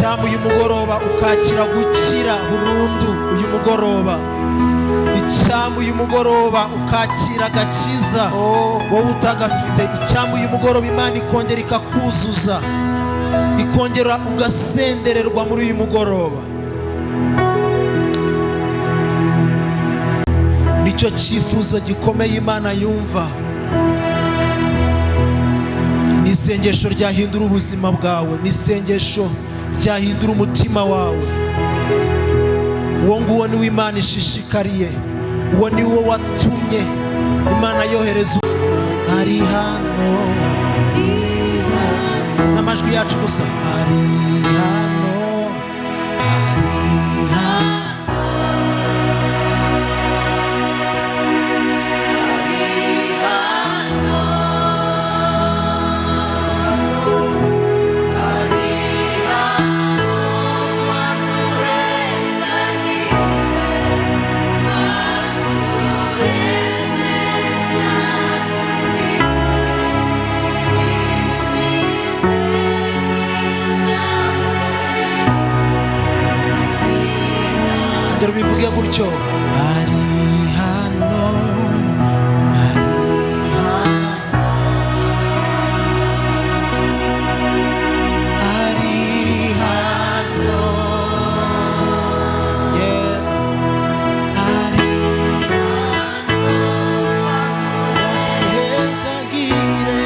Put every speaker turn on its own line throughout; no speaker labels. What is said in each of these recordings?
Icyampa uyu mugoroba ukakira gukira burundu uyu mugoroba. Icyampa uyu mugoroba ukakira agakiza wowe utagafite. Icyampa uyu mugoroba Imana ikongera ikakuzuza, ikongera ugasendererwa muri uyu mugoroba. Nicyo cyifuzo gikomeye Imana yumva. Ni isengesho ryahindura ubuzima bwawe, ni isengesho ryahindura umutima wawe. Uwo nguwo niwo Imana ishishikariye, uwo ni wo watumye Imana yohereza. Ari hano, n'amajwi yacu gusa. Ari hano, ari hano. Ongera ubivuge gutyo. Ari hano, ari hano, ari hano. Yes, ari hano. Aduhezagire,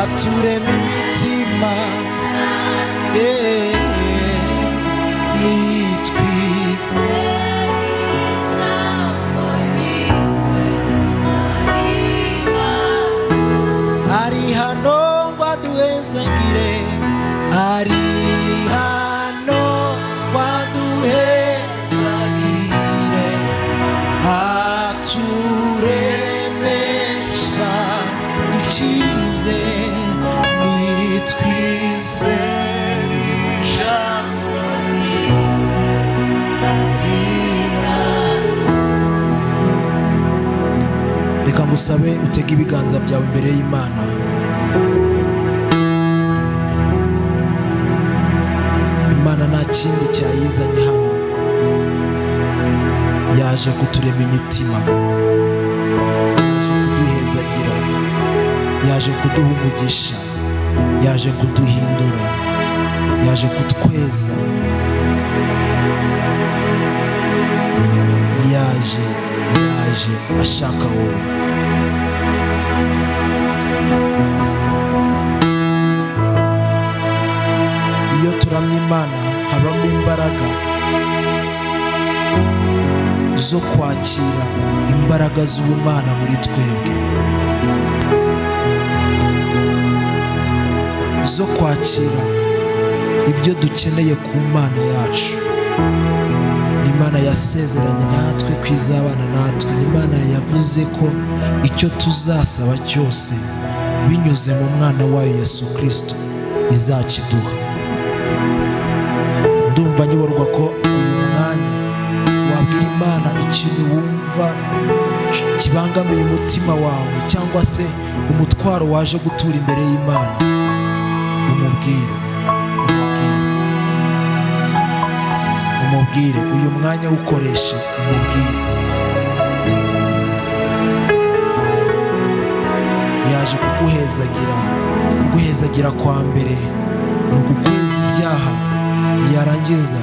aturema imitima. Yeah. Nitwise ari hano ngo aduhezagire, ari hano ngo aduhezagire, aturemesha dukize. Nitwizere ijambo. Reka ngusabe utege ibiganza byawe imbere y'Imana. Imana nta kindi cyayizanye hano, yaje kuturema imitima, yaje kuduhezagira, yaje kuduha umugisha, yaje kuduhindura, yaje kutweza, yaje ashaka wowe. Iyo turamye Imana habamo imbaraga zo kwakira imbaraga z'ubumana muri twebwe, zo kwakira ibyo dukeneye ku Mana yacu. Ni Imana yasezeranye natwe ko izabana natwe, ni Imana yavuze ko icyo tuzasaba cyose binyuze mu mwana wayo Yesu Kirisito izakiduha. Ndumva nyoborwa ko uyu mwanya wabwira Imana ikintu wumva kibangamiye umutima wawe, cyangwa se umutwaro waje gutura imbere y'Imana. Umubwire, umubwire, umubwire. Uyu mwanya ukoreshe umubwire. Yaje kuguhezagira. Kuguhezagira kwa mbere ni ugukweza ibyaha, yarangiza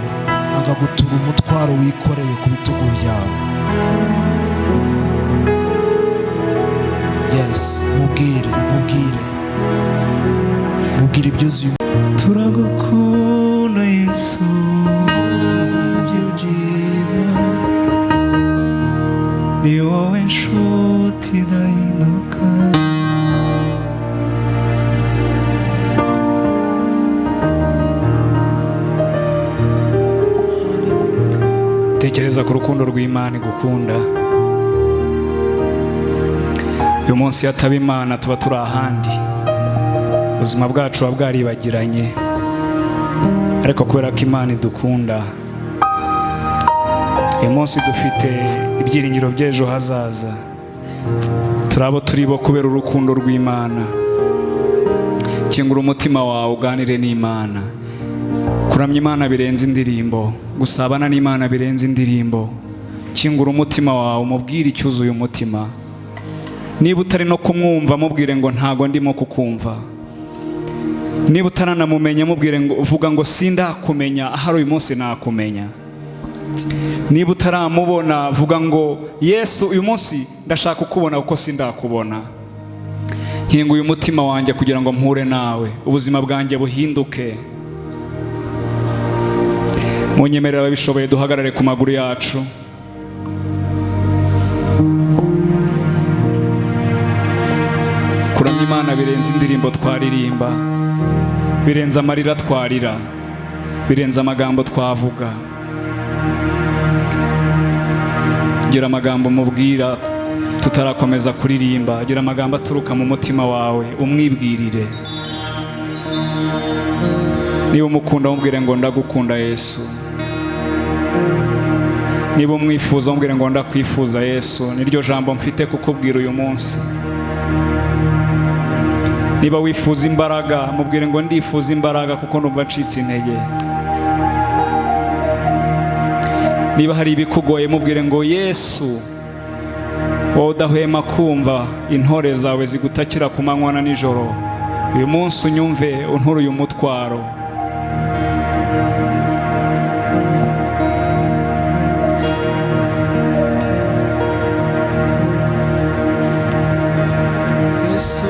akagutura umutwaro wikoreye ku bitugu byawe. Yes, mubwire, mubwire, mubwire ibyuzuye.
Turagukunda Yesu.
Love you, Jesus.
Ni wowe nshuti idahinduka.
Tekereza ku rukundo rw'Imana igukunda. Uyu munsi iyo ataba Imana tuba turi ahandi, ubuzima bwacu buba bwaribagiranye, ariko kubera ko Imana idukunda, uyu munsi dufite ibyiringiro by'ejo hazaza. Turi abo turi bo kubera urukundo rw'Imana. Kingura umutima wawe uganire n'Imana. Kuramya Imana birenze indirimbo, gusabana n'Imana birenze indirimbo. Kingura umutima wawe umubwire icyuzuye umutima. Niba utari no kumwumva, mubwire ngo ntago ndimo kukumva. Niba utaranamumenya, mubwire ngo uvuga ngo sindakumenya, ahari uyu munsi nakumenya. Niba utaramubona, vuga ngo Yesu uyu munsi ndashaka kukubona kuko sindakubona. Nkinguye umutima wanjye kugira ngo mpure nawe, ubuzima bwanjye buhinduke. Munyemerera ababishoboye duhagarare ku maguru yacu. Kuramya Imana birenze indirimbo twaririmba, birenze amarira twarira, birenze amagambo twavuga. Gira amagambo mubwira tutarakomeza kuririmba, gira amagambo aturuka mu mutima wawe umwibwirire. Niba umukunda mubwire ngo ndagukunda Yesu. Niba umwifuza mubwire ngo ndakwifuza Yesu. Niryo jambo mfite kukubwira uyu munsi. Niba wifuza imbaraga mubwire ngo ndifuza imbaraga kuko numva ncitse intege. Niba hari ibikugoye mubwire ngo Yesu, wowe udahwema kumva intore zawe zigutakira ku manywa na nijoro, uyu munsi unyumve unturuye umutwaro.
Yesu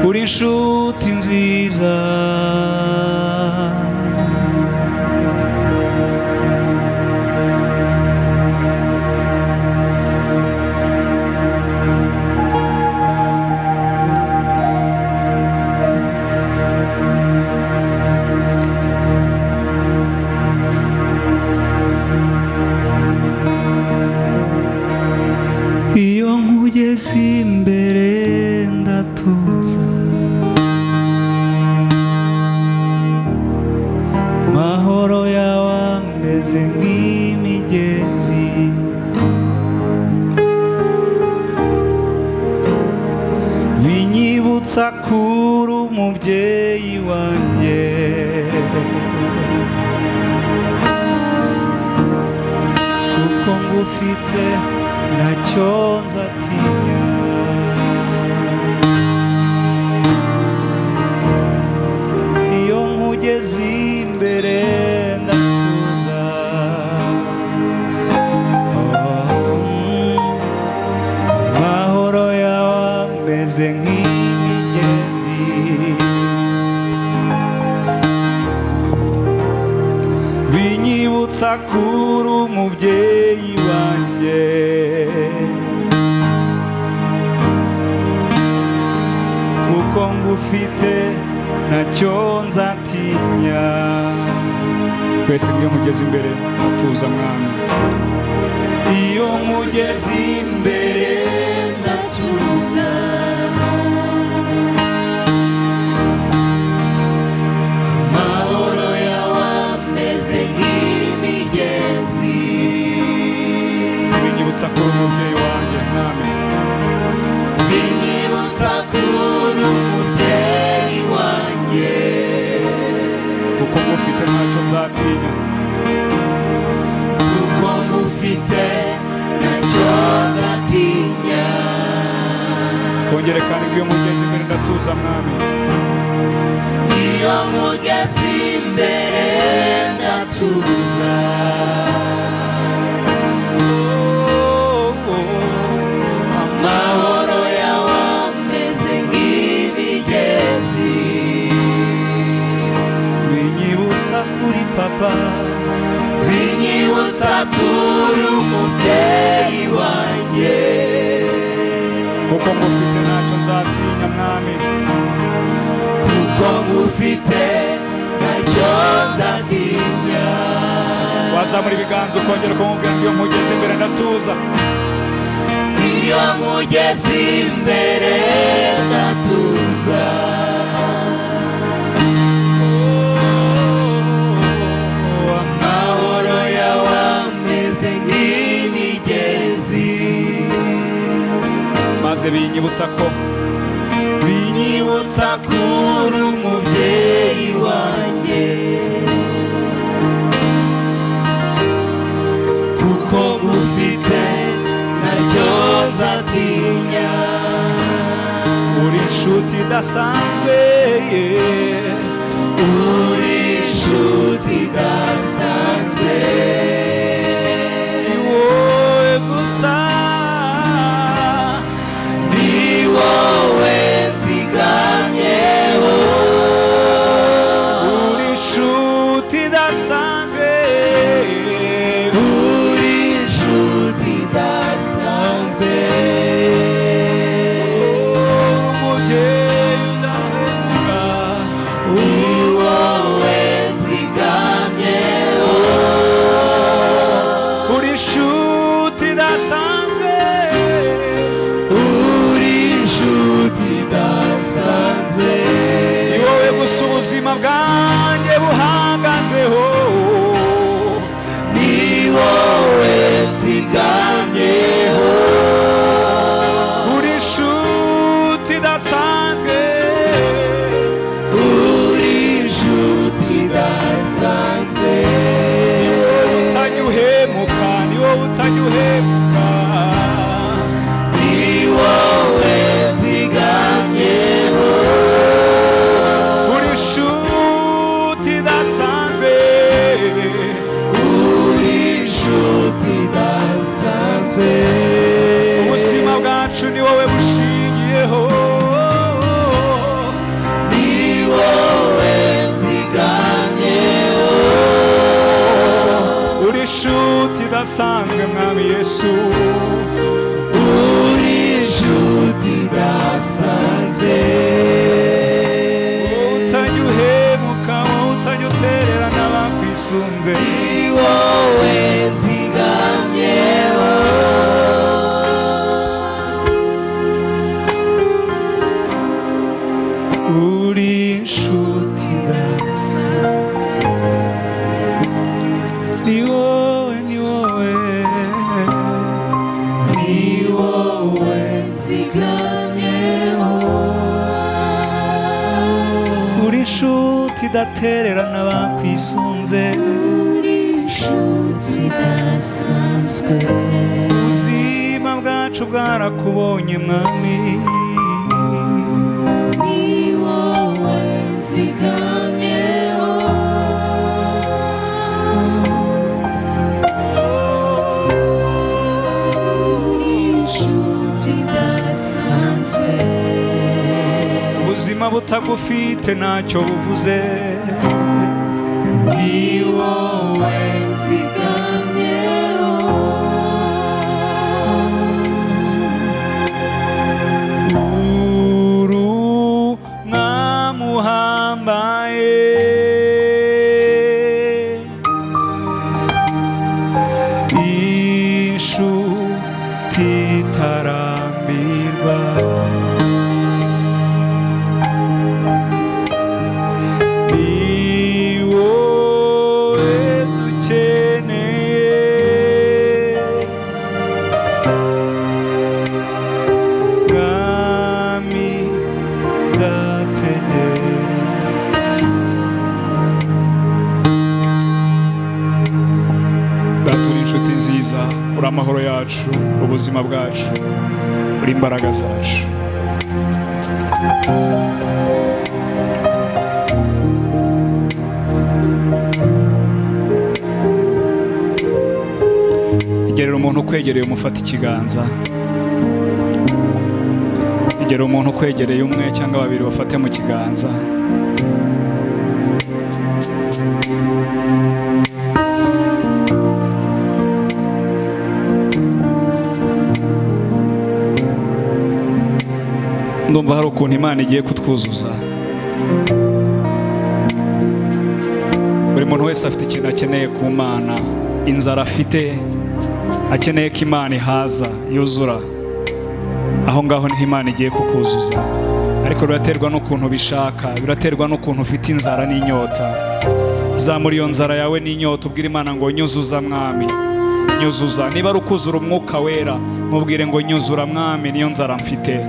uri inshuti nziza, iyo nkugeze imbere ndatuza, mahoro yawe ameze nk'imigezi, binyibutsa kuri umubyeyi wanjye, kuko ngufite ntacyo nzatinya. Iyo nkugeze imbere ndatuza, amahoro yawe ameze nk'imigezi, binyibutsa kuri umubyeyi wanjye, kuko ngufite ntacyo nzatinya.
Twese iyo mugeze imbere atuza Mwami.
Iyo nkugeze imbere ndatuza,
Amahoro yawe ameze nk'imigezi,
Binyibutsa kuri umubyeyi wanjye Mwami,
binyibutsa kuri umubyeyi wanjye,
kuko ngufite ntacyo nzatinya.
kuko ngufite ntacyo nzatinya.
Kongere kandi ngo iyo mugeze imbere ndatuza Mwami.
Iyo nkugeze imbere ndatuza, amahoro yawe ameze nk'imigezi,
binyibutsa kuri papa,
binyibutsa kuri umubyeyi wanjye,
Kuko ngufite ntacyo nzatinya Mwami.
kuko ngufite ntacyo nzatinya.
Wazamura ibiganza ukongera ukamubwira ngo iyo nkugeze imbere ndatuza.
Iyo nkugeze imbere ndatuza, amahoro yawe ameze nk'imigezi,
Maze Binyibutsa ko,
binyibutsa ko uri umubyeyi wanjye, kuko ngufite ntacyo nzatinya.
Uri inshuti idasanzwe,
uri inshuti idasanzwe,
ni wowe gusa,
ni wowe nzigamyeho.
Uri inshuti idasanzwe,
uri inshuti idasanzwe,
umubyeyi udahemuka,
ni wowe nzigamyeho.
Uri inshuti idasanzwe,
uri inshuti idasanzwe,
ni wowe gusa ubuzima bwanjye buhagazeho,
ni wowe nzigamyeho.
Uri inshuti idasanzwe,
uri inshuti idasanzwe,
ni wowe utajya uhemuka, ni wowe utajya uhemuka,
ni wowe nzigamyeho.
Uri inshuti idasanzwe,
uri inshuti idasanzwe,
ubuzima bwacu ni wowe bushingiyeho,
ni wowe nzigamyeho.
Uri inshuti idasanzwe mwami Yesu,
uri inshuti idasanzwe,
wowe utajya uhemuka, wowe utajya utererana abakwisunze,
ni wowe nzigamyeho.
Uri inshuti idasanzwe, ni wowe, ni wowe,
ni wowe nzigamyeho.
Uri inshuti idatererana abakwisunze,
uri inshuti idasanzwe,
ubuzima bwacu bwarakubonye mwami,
ni wowe nzigamyeho. Uri inshuti idasanzwe,
ubuzima butagufite ntacyo buvuze,
ni wowe nzigamyeho.
Uru mwamuhambaye, inshuti itarambirwa, ni wowe dukeneye, mwami ndategeye.
Data, uri inshuti nziza, uri amahoro yacu, ubuzima bwacu, uri imbaraga zacu. Igerera umuntu ukwegereye umufata ikiganza, igerera umuntu ukwegereye umwe cyangwa babiri bafate mu kiganza. Ndumva hari ukuntu Imana igiye kutwuzuza. Buri muntu wese afite ikintu akeneye ku Mana, inzara afite akeneye ko Imana ihaza yuzura. Aho ngaho niho Imana igiye kukuzuza, ariko biraterwa n'ukuntu ubishaka, biraterwa n'ukuntu ufite inzara n'inyota. Zamura iyo nzara yawe n'inyota, ubwire Imana ngo nyuzuza mwami, nyuzuza. Niba ari ukuzura umwuka wera, mubwire ngo nyuzura mwami, niyo nzara mfite.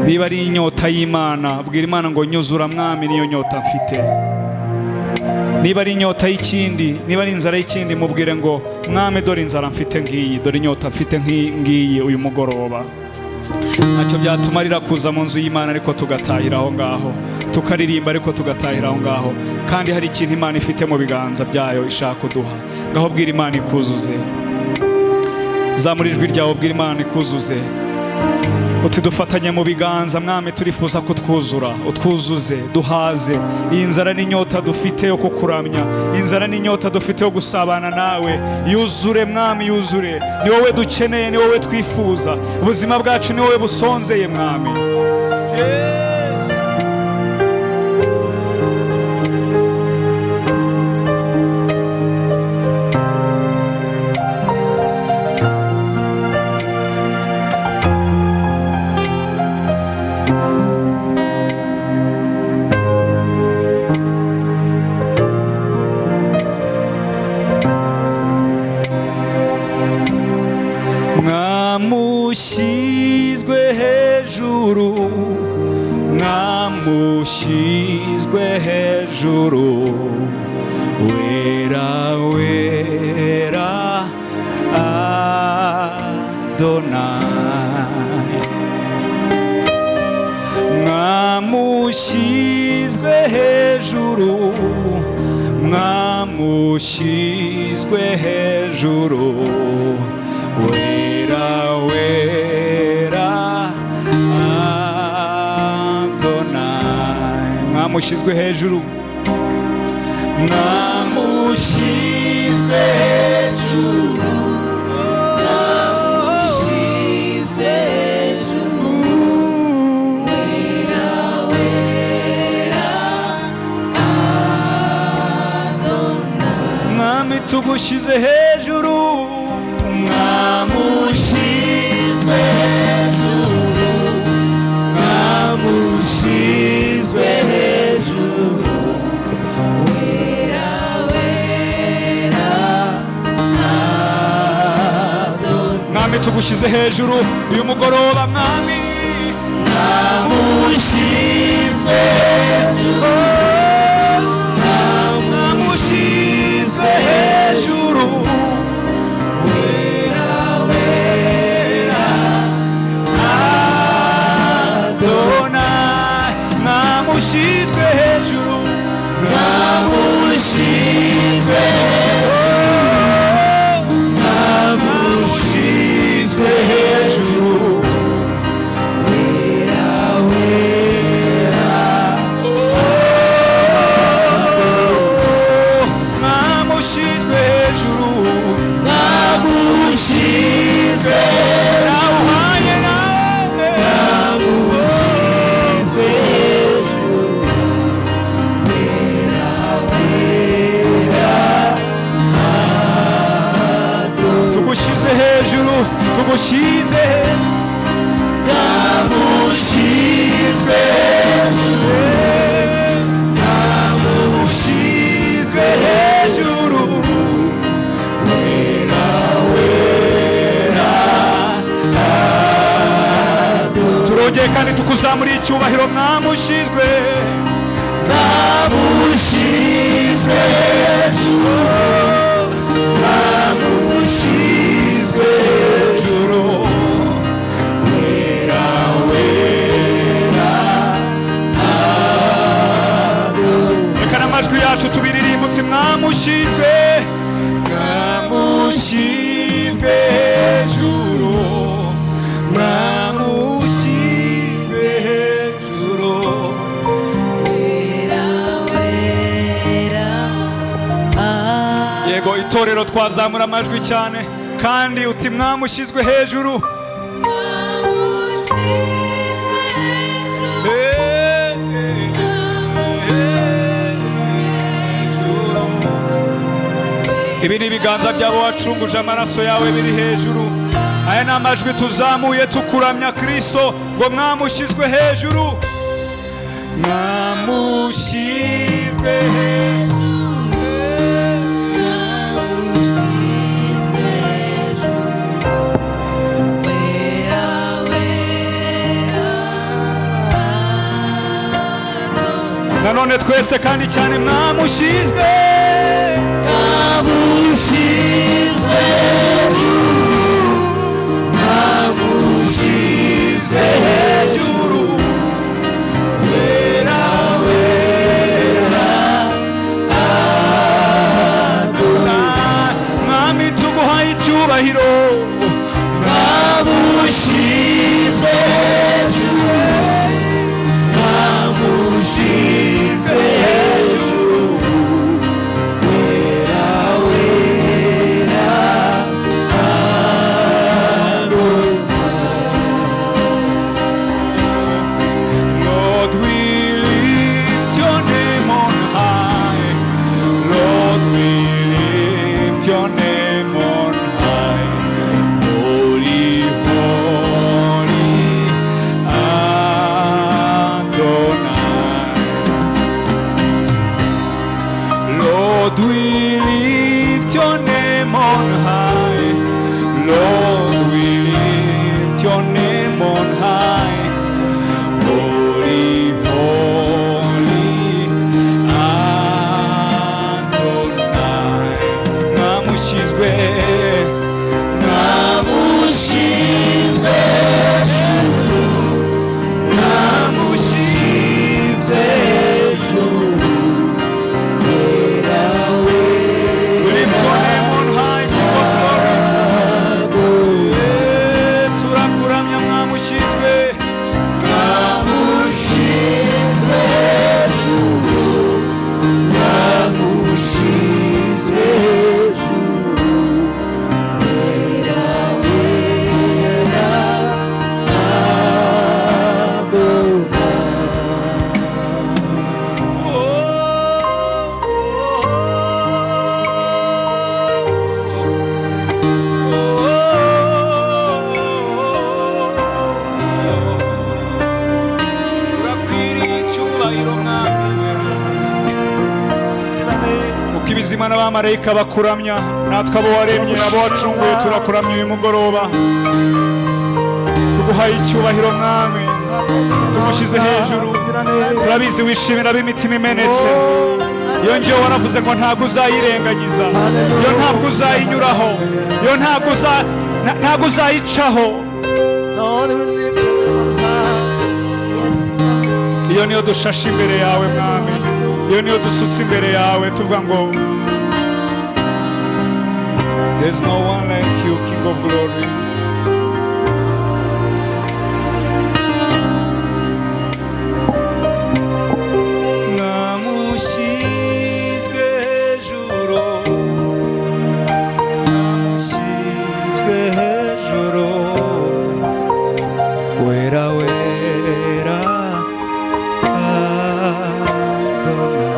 Niba ari inyota y'Imana, bwira Imana ngo nyuzura mwami, niyo nyota mfite. Niba ari inyota y'ikindi, niba ari inzara y'ikindi, mubwire ngo mwami dore inzara mfite ngiyi, dore inyota mfite ngiyi uyu mugoroba. Ntacyo byatumarira kuza mu nzu y'Imana ariko tugatahira aho ngaho, tukaririmba ariko tugatahira aho ngaho, kandi hari ikintu Imana ifite mu biganza byayo ishaka kuduha. Ngaho bwira Imana ikuzuze. Zamura ijwi ryawe, bwira Imana ikuzuze. Uti dufatanye mu biganza mwami, turifuza kutwuzura, utwuzuze, duhaze iyi nzara n'inyota dufite yo kukuramya, inzara n'inyota dufite yo gusabana nawe. Yuzure mwami, yuzure. Ni wowe dukeneye, ni wowe twifuza, ubuzima bwacu ni wowe busonzeye mwami. Yes. Mwamushyizwe hejuru, mwamushyizwe hejuru, wera wera Adonai. Mwamushyizwe hejuru, mwamushyizwe hejuru, wera wera Adonai. Mwamushyizwe hejuru, mwamushyizwe hejuru,
mwamushyizwe hejuru, wera wera Adonai.
Mwami tugushyize hejuru,
mwamushyizwe hejuru, mwamushyizwe hejuru, wera wera Adonai.
Mwami tugushyize hejuru uyu mugoroba mwami,
mwamushyizwe hejuru,
mwamushyizwe hejuru,
wera wera
Adonai. Mwamushyizwe hejuru,
mwamushyizwe hejuru,
mwamushyizwe hejuru,
wera wera
mwamushyizwe hejuru,
mwamushyizwe
nawuhanye nawe,
mwamushyizwe hejuru, wera wera
tugushyize hejuru, tugushyize
mwamushyizwe hejuru,
mwamushyizwe hejuru,
wera wera
turongeye kandi tukuzamuriye icyubahiro, mwamushyizwe,
mwamushyizwe hejuru, mwamushyizwe
hejuru,
wera wera
reka n'amajwi yacu tubiririmbe uti mwamushyizwe, mwamushyizwe hejuru, mwamushyizwe hejuru,
wera wera
Yego itorero twazamura amajwi cyane kandi uti mwamushyizwe hejuru, Ibi ni ibiganza byabo wacunguje amaraso yawe biri hejuru. Aya ni amajwi tuzamuye tukuramya Kristo ngo mwamushyizwe hejuru, mwamushyizwe hejuru,
mwamushyizwe hejuru, wera wera
Nanone twese kandi cyane mwamushyizwe,
mwamushyizwe hejuru, mwamushyizwe hejuru, wera wera
Adonai. Mwami tuguhaye icyubahiro,
mwamushyizwe hejuru, mwamushyizwe hejuru, wera wera Adonai.
Lord, we lift your name on high. Lord, we lift your name on high. Holy, holy Adonai. Lord, we lift your name on high. Lord, we lift your name on high. Holy, holy Adonai. Mwamushyizwe,
mwamushyizwe hejuru, mwamushyizwe hejuru, wera wera.
We lift your name on high, King of glory. Eh, turakuramya mwamushyizwe,
mwamushyizwe hejuru, mwamushyizwe hejuru, wera wera Adonai.
Oh, oh, oh. Urakwiriye icyubahiro mwami we. Uko ibizima n'abamarayika bakuramya, natwe abo waremye abo wacunguye turakuramya uyu mugoroba, tuguhaye icyubahiro mwami, tumushyize hejuru. Turabizi wishimira ab'imitima imenetse. Iyo ngiyo waravuze ngo ntabwo uzayirengagiza, iyo ntabwo uzayinyuraho, iyo ntabwo ntabwo uzayicaho.
Lord, we lift your name on high.
Yes, Lord.
Iyo niyo dushashe imbere yawe mwami, iyo niyo dusutse imbere yawe tuvuga ngo there's no one like you, King of glory. Mwamushyizwe hejuru, mwamushyizwe hejuru, wera wera Adonai.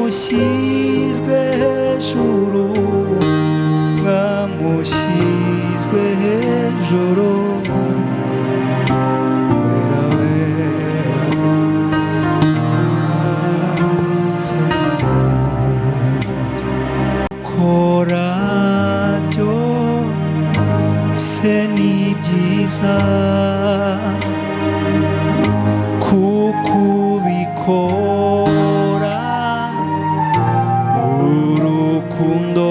Mwamushyizwe hejuru, mwamushyizwe hejuru, wera wera Adonai. Kora byose ni byiza, kuko ubikora mu rukundo.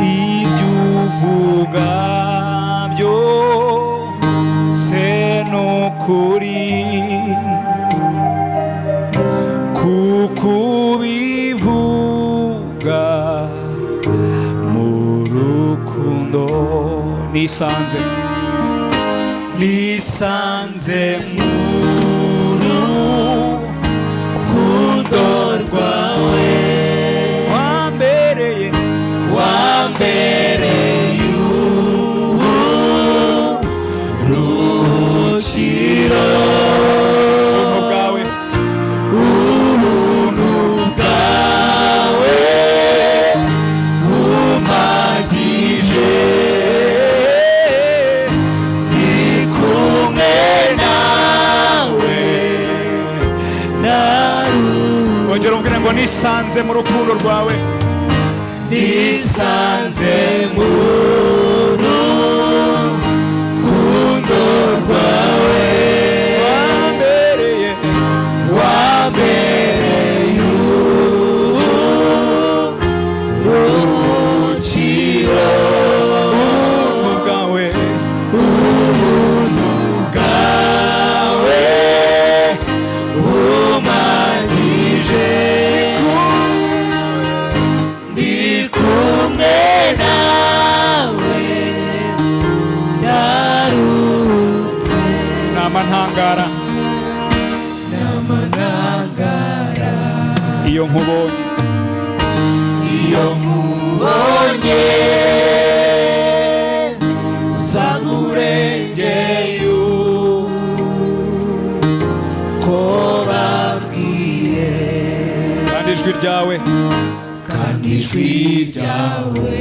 Ibyo uvuga byose ni ukuri, kuko ubivuga mu rukundo. Nisanze,
Nisanze mu rukundo rwawe,
wambereye,
wambereye uburuhukiro.
Ubuntu bwawe,
Ubuntu bwawe bumpagije, ndi kumwe nawe.
Wongera umbwire ngo nisanze mu rukundo rwawe.
Nisanze mu
ryawe,
kandi ijwi ryawe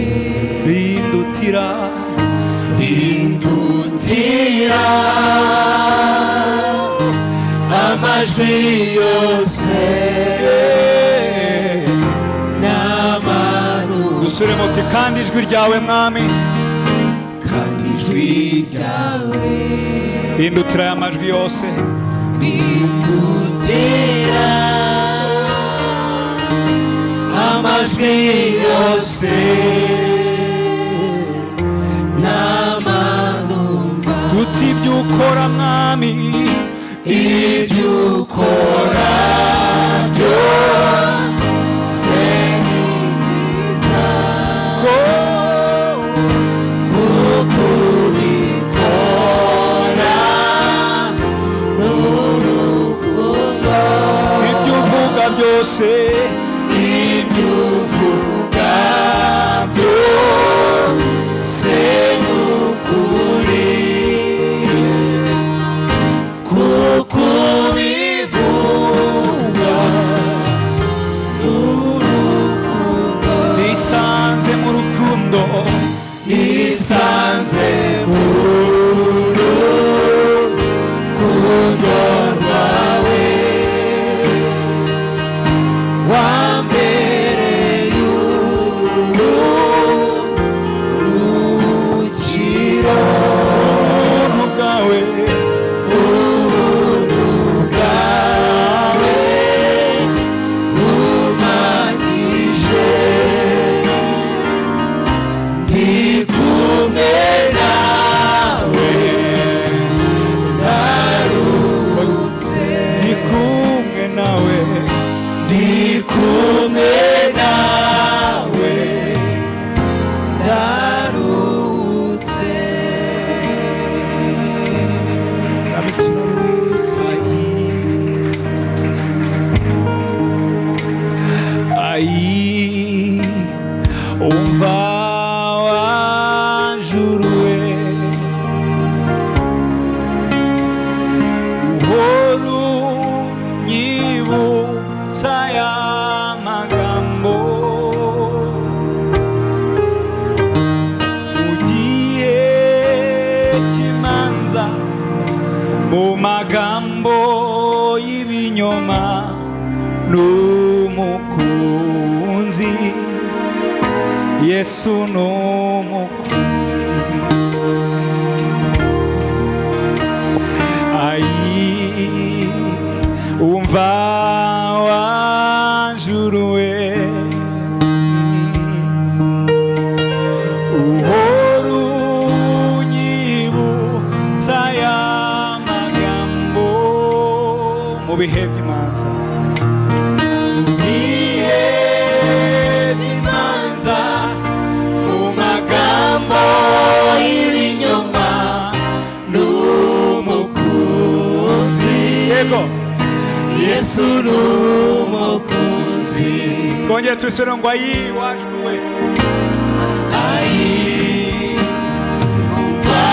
rindutira,
rindutira amajwi yose n'amanu.
Dusubiremo uti kandi ijwi ryawe Mwami,
kandi ijwi ryawe
rindutira aya majwi yose,
rindutira amajwi yose n'amanumva.
Tuti ibyo ukora Mwami,
ibyo ukora byose ni byiza,
ko
kuko ubikora n'urukundo.
Ibyo uvuga byose,
ibyo uvuga byose ni ukuri, kuko ubivuga n'urukundo.
Nisanze mu rukundo,
nisanze mu rukundo rwawe, wambereye uburuhukiro.
Ubuntu bwawe,
ubuntu bwawe bumpagije, ndi kumwe nawe, ndaruhutse.
Ndi kumwe nawe,
ndi kumwe nawe, ndaruhutse.
Mwami turaruhutse. Ayi, umva wajuruwe, uhora unyibutsa aya magambo, mu gihe cy'imanza, mu magambo y'ibinyoma, n'umukunzi, Yesu n'umukunzi. Ayi, umva wanjuruwe, uhora unyibutsa aya magambo mu bihe by'imanza,
bihe by'imanza, mu magambo y'ibinyoma, n'umukunzi,
Yego.
Yesu n'umukunzi.
Twongere tubisubire ngo ayi wajuruwe,
Ayi, umva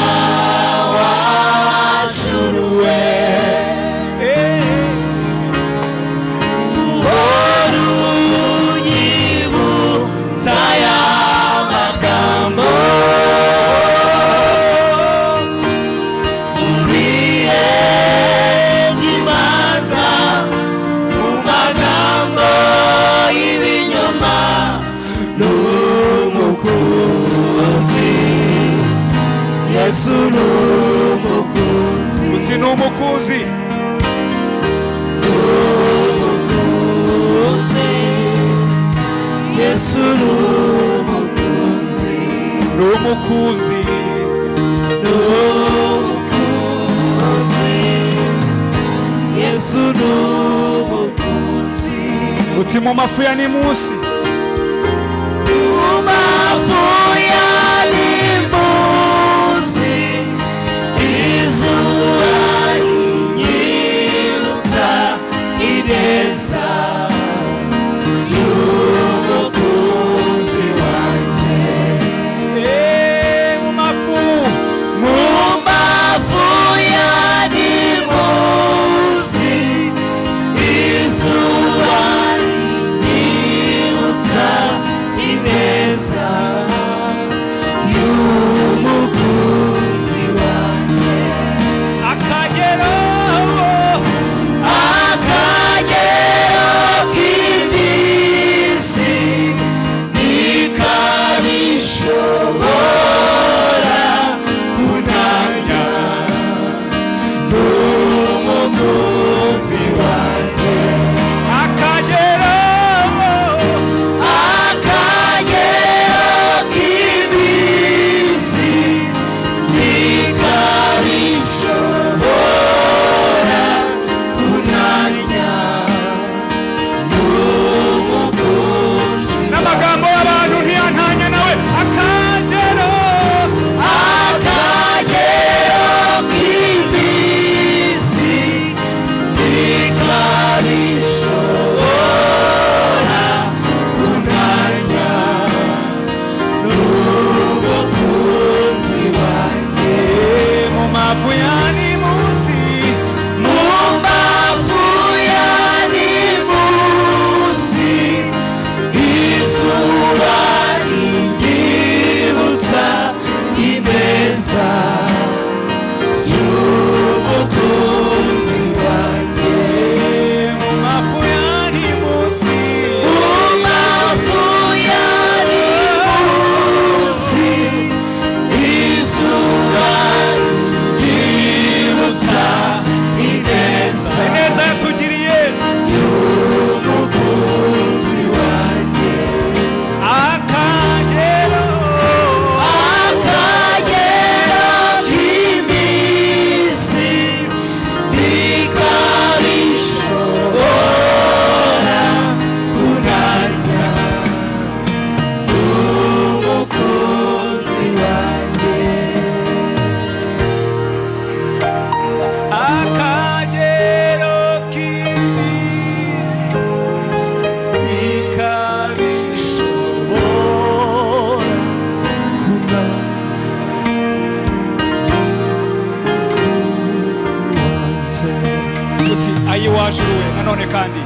wajuruwe, uhora unyibutsa aya magambo, mu bihe by'imanza, mu magambo y'ibinyoma, n'umukunzi, Yesu n'umukunzi.
Uti ni umukunzi,
N'umukunzi, Yesu n'umukunzi.
Ni umukunzi,
N'umukunzi, Yesu n'umukunzi.
Uti mu mafu ya ni munsi,
Mu mafu ya nimusi, izuba rinyibutsa ineza y'umukunzi wanjye.
Mu mafu,
Mu mafu ya nimusi, izuba rinyibutsa
Nanone kandi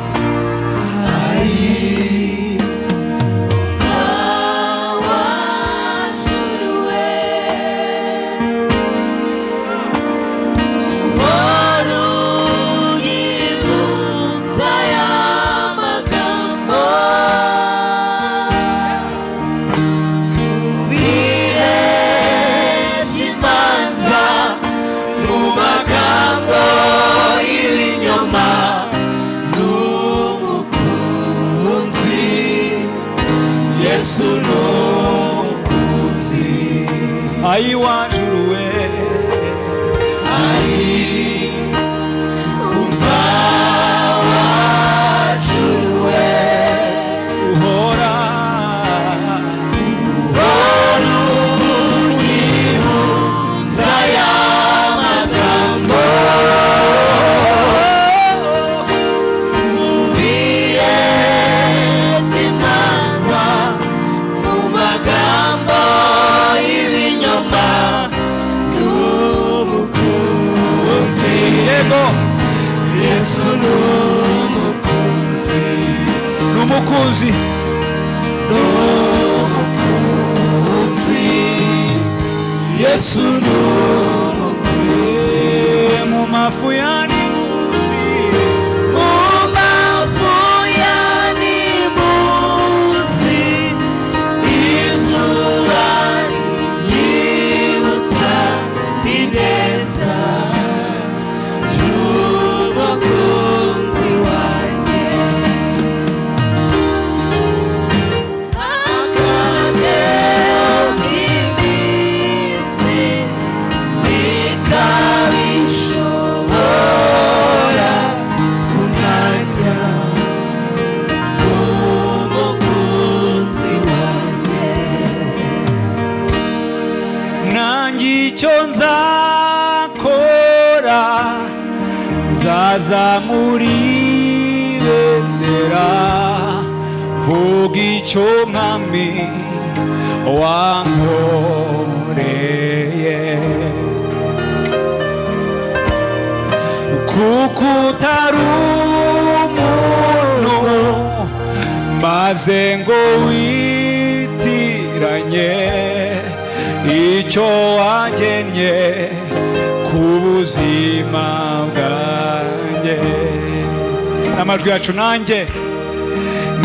ayi wanjuruwe
ayi umva wajuruwe
uhora
uhora unyibutsa aya magambo ubiye imanza mu magambo y'ibinyoma n'umukunzi.
Yego
Yesu n'umukunzi,
n'umukunzi,
n'umukunzi, Yesu n'umukunzi.
Mu mafu ya nimusi,
mu mafu ya nimusi, izuba rinyibutsa ineza y'umukunzi wanjye. Akagero k'iminsi ntikabishobora kunanya umukunzi wanjye.
Nanjye icyo nzakora nzazamura ibendera mvuga icyo mwami wankoreye, kuko utari umuntu maze ngo witiranye icyo wagennye ku buzima bwanjye. Amajwi yacu nanjye,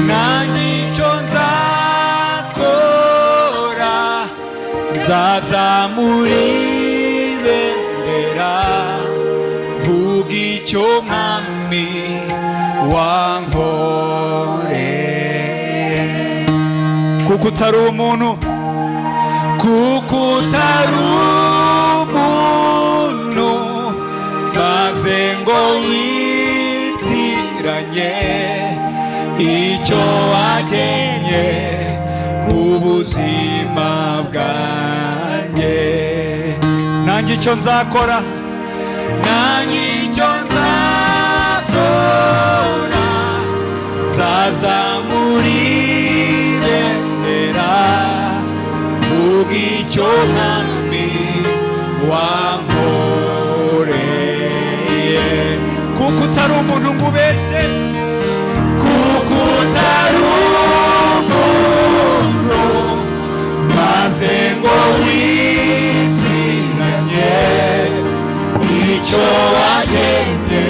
nanjye icyo nzakora nzazamura ibendera mvuga icyo mwami wankoreye, kuko utari umuntu, kuko utari umuntu maze ngo witiranye icyo wagennye ku buzima bwanjye. Nanjye icyo nzakora, nanjye icyo nzakora nzazamura ibendera mvuga icyo mwami wankoreye, kuko utari umuntu ngo ubeshye,
kuko utari umuntu maze ngo witiranye icyo wagennye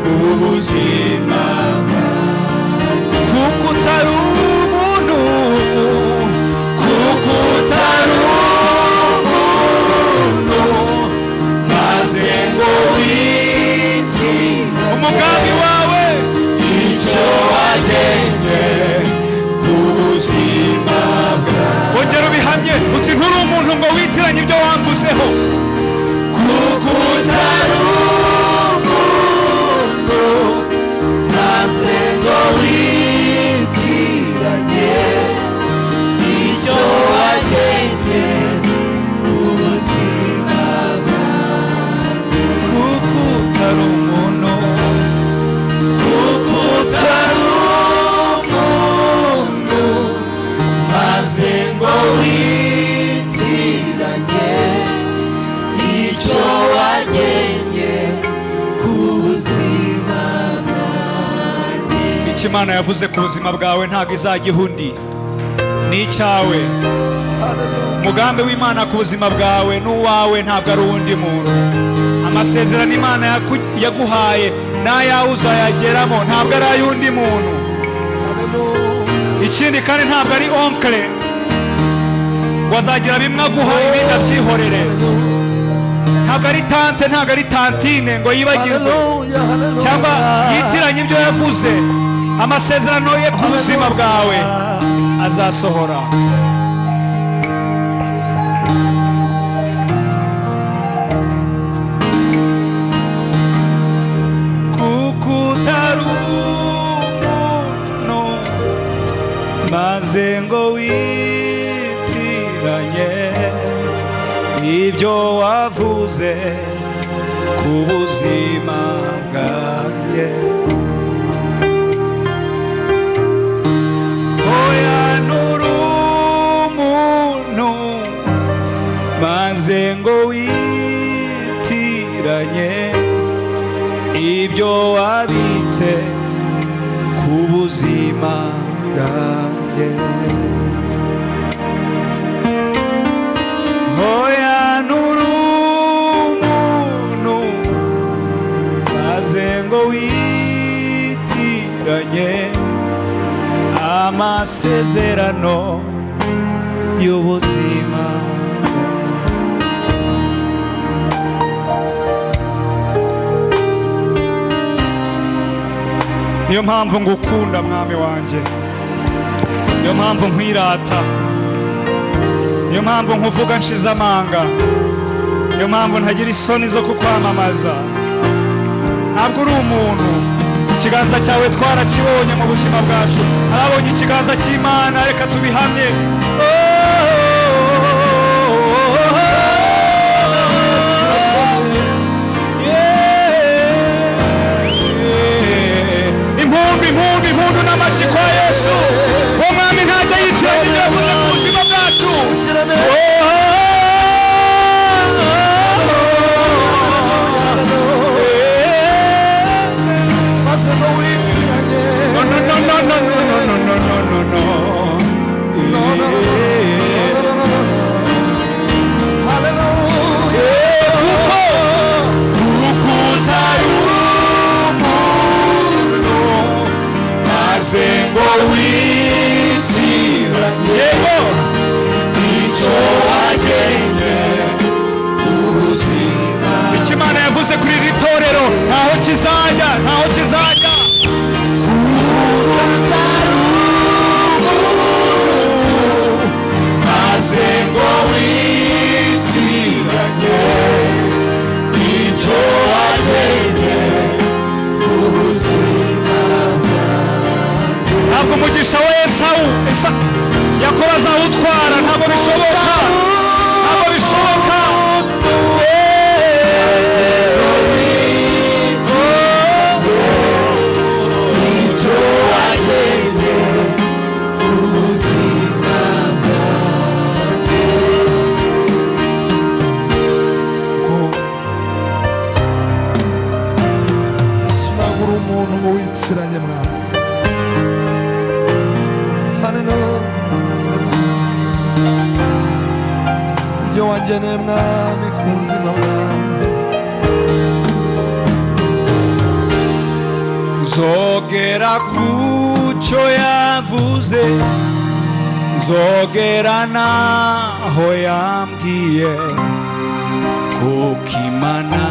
ku buzima bwanjye.
Kuko utari umuntu,
kuko utari umuntu maze ngo witiranye
umugambi wawe
icyo wagennye ku buzima bwanjye.
Ongera ubihamye uti nturi umuntu ngo witiranye ibyo wamvuzeho,
kuko utari umuntu maze ngo witiranye icyo wagennye ku buzima bwanjye.
Kuko utari umuntu,
kuko utari umuntu maze ngo witiranye icyo wagennye.
Imana yavuze ku buzima bwawe ntabwo izajya iha undi, ni icyawe. Umugambi w'Imana ku buzima bwawe n'uwawe, ntabwo ari uwundi muntu. Amasezerano Imana yaguhaye n'ayawe uzayageramo, ntabwo ari ay'undi muntu. Ikindi kandi, ntabwo ari oncle ngo azagira bimwe aguha ibindi abyihorere. Ntabwo ari tante, ntabwo ari tantine ngo yibagirwe cyangwa yitiranye ibyo yavuze. Amasezerano ye ku buzima bwawe azasohora. Kuko utari umuntu maze ngo witiranye ibyo wavuze ku buzima bwanjye. Oya, nturi umuntu maze ngo witiranye ibyo wabitse ku buzima bwanjye. Oya, nturi umuntu maze ngo witiranye amasezerano y'ubuzima. Niyo mpamvu ngukunda, mwami wanjye. Niyo mpamvu nkwirata. Niyo mpamvu nkuvuga nshize amanga. Niyo mpamvu ntagira isoni zo kukwamamaza. Ntabwo uri umuntu. Ikiganza cyawe twarakibonye mu buzima bwacu. Ababonye ikiganza cy'Imana, reka tubihamye. Yeah. Impundu, impundu, impundu n'amashyi kwa Yesu. Uwo mwami ntajya yitiranya ibyo yavuze ku buzima bwacu.
Maze ngo witiranye.
No, no, no, no, no, no, no, no, no, no, no.
No, no, no, no, no, no, no, no, no. Hallelujah.
Kuko utari umuntu maze ngo witiranye, yego, icyo wagennye ubuzima. Icyo Imana yavuze kuri iri torero ntaho kizajya, ntaho kizajya. Kuko utari umuntu maze ngo witiranye icyo wagennye ubuzima. Ntabwo umugisha wa Esawu Yakobo azawutwara. Ntabwo bishoboka, ntabwo bishoboka.
Icyo wagennye ubuzima. Yesu, ntabwo uri umuntu ngo witiranye, mwana. Haleluya. Ibyo wageneye, mwami, ku buzima bwawe.
Nzogera ku cyo yavuze, nzogera naho yambwiye, kuko Imana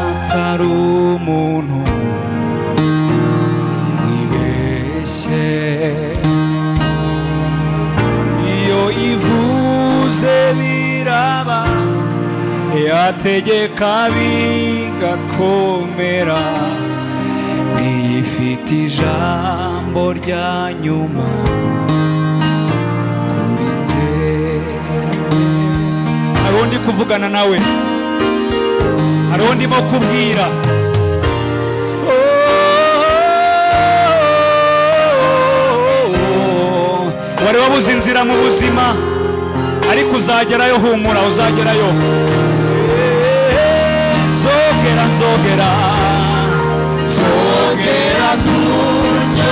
atari umuntu mwibeshye. Iyo ivuze biraba, yategeka bigakomera. Niyifite ijambo rya nyuma kuri njye. Hari undi kuvugana nawe, hari undi ndimo kubwira. Oh, wari wabuze inzira mu buzima, ariko uzagerayo. Humura, uzagerayo. Nzogera, nzogera, nzogera.
Nzogera ku cyo.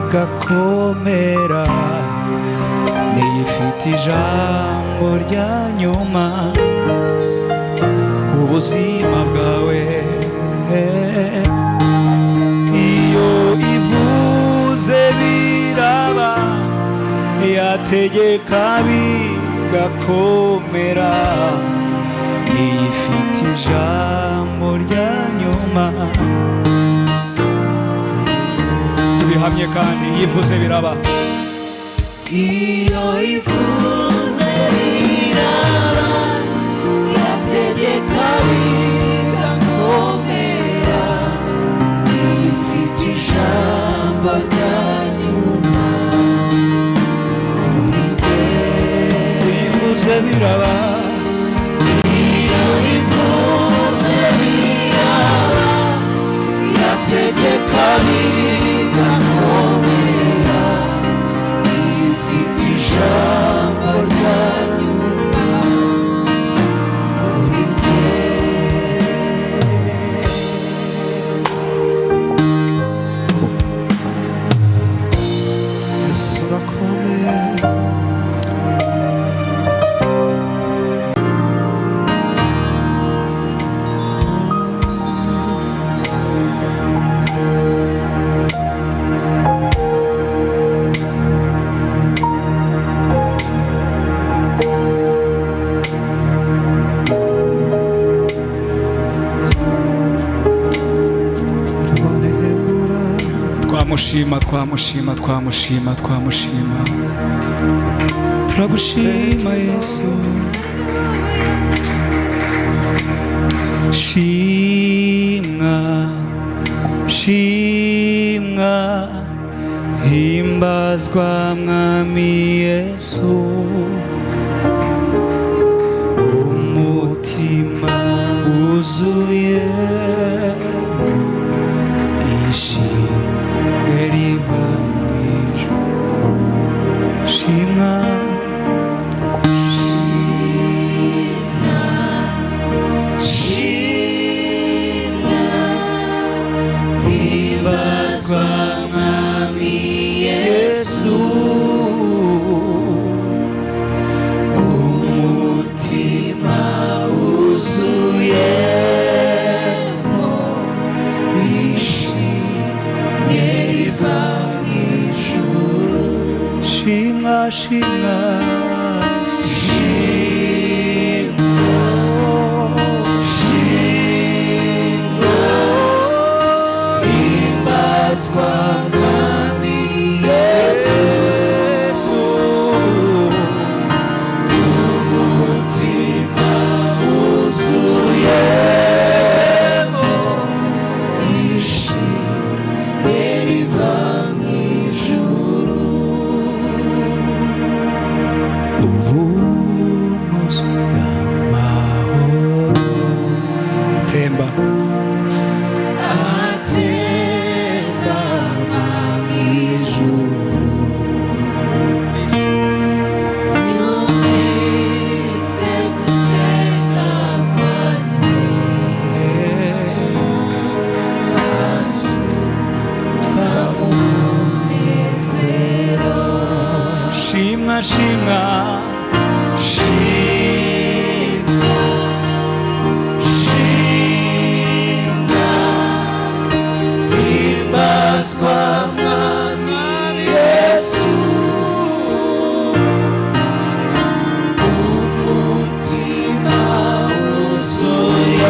bigakomera. Niyo ifite ijambo rya nyuma ku buzima bwawe. Iyo ivuze biraba, yategeka bigakomera. Niyo ifite ijambo rya nyuma. Tubihamye kandi yivuze biraba.
Iyo ivuze biraba, yategeka bigakomera. Ifite ijambo rya nyuma kuri jye.
Ivuze biraba.
Iyo ivuze biraba, yategeka bigakomera. Ifite ijambo rya nyuma kuri jye.
Yesu urakomeye. Imana ihembura.
Twamushima, twamushima, twamushima, twamushima.
Turagushima Yesu. Shimwa, shimwa, himbazwa mwami Yesu. Umutima wuzuye ishimwe riva mu ijuru. Shimwa,
Shimwa, himbazwa mwami Yesu. Umutima wuzuyemo ishimwe riva mu ijuru.
Shimwa, shimwa,
Shimwa, shimwa, himbazwa mwami Yesu.
Yesu.
Umutima wuzuyemo ishimwe riva mu ijuru.
Ubu nuzuye amahoro
Temba.
Atemba ava mu ijuru. Yumvise gusenga kwanjye, asuka umunezero.
Shimwa, shimwa,
Shimwa, shimwa, himbazwa mwami Yesu. Umutima wuzuyemo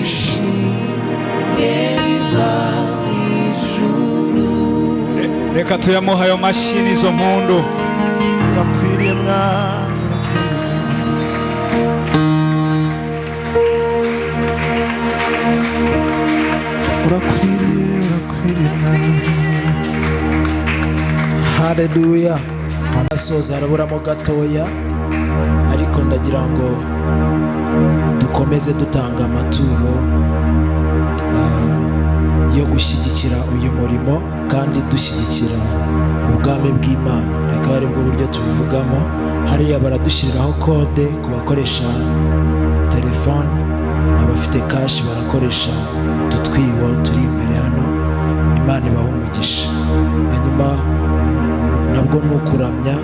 ishimwe riva mu ijuru.
Reka tuyamuhe ayo mashyi n'izo mpundu.
Urakwiriye mwami, urakwiriye, urakwiriye mwami. Haleluya. Hanasoza haraburamo gatoya, ariko ndagira ngo dukomeze dutanga amaturo yo gushyigikira uyu murimo kandi dushyigikira ubwami bw'Imana. Akaba ari bwo buryo tubivugamo. Hariya baradushyiriraho kode ku bakoresha telefone, abafite cash barakoresha utu twibo turi imbere hano. Imana ibahe umugisha. Hanyuma nabwo ni ukuramya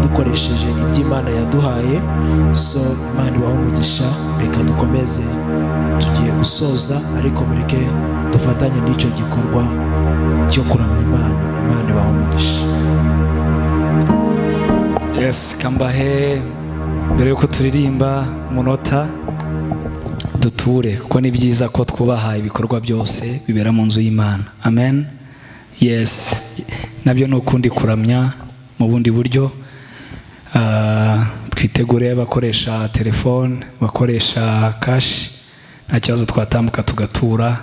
dukoresheje ibyo Imana yaduhaye. So Imana ibahe umugisha. Reka dukomeze, tugiye gusoza, ariko mureke dufatanye n'icyo gikorwa cyo kuramya Imana. Imana ibahe umugisha.
Yes, kambahe mbere yuko turirimba umunota duture, kuko ni byiza ko twubaha ibikorwa byose bibera mu nzu y'Imana. Amen. Yes, nabyo ni ukundi kuramya mu bundi buryo. Twitegure abakoresha telefone, bakoresha cash, nta kibazo, twatambuka tugatura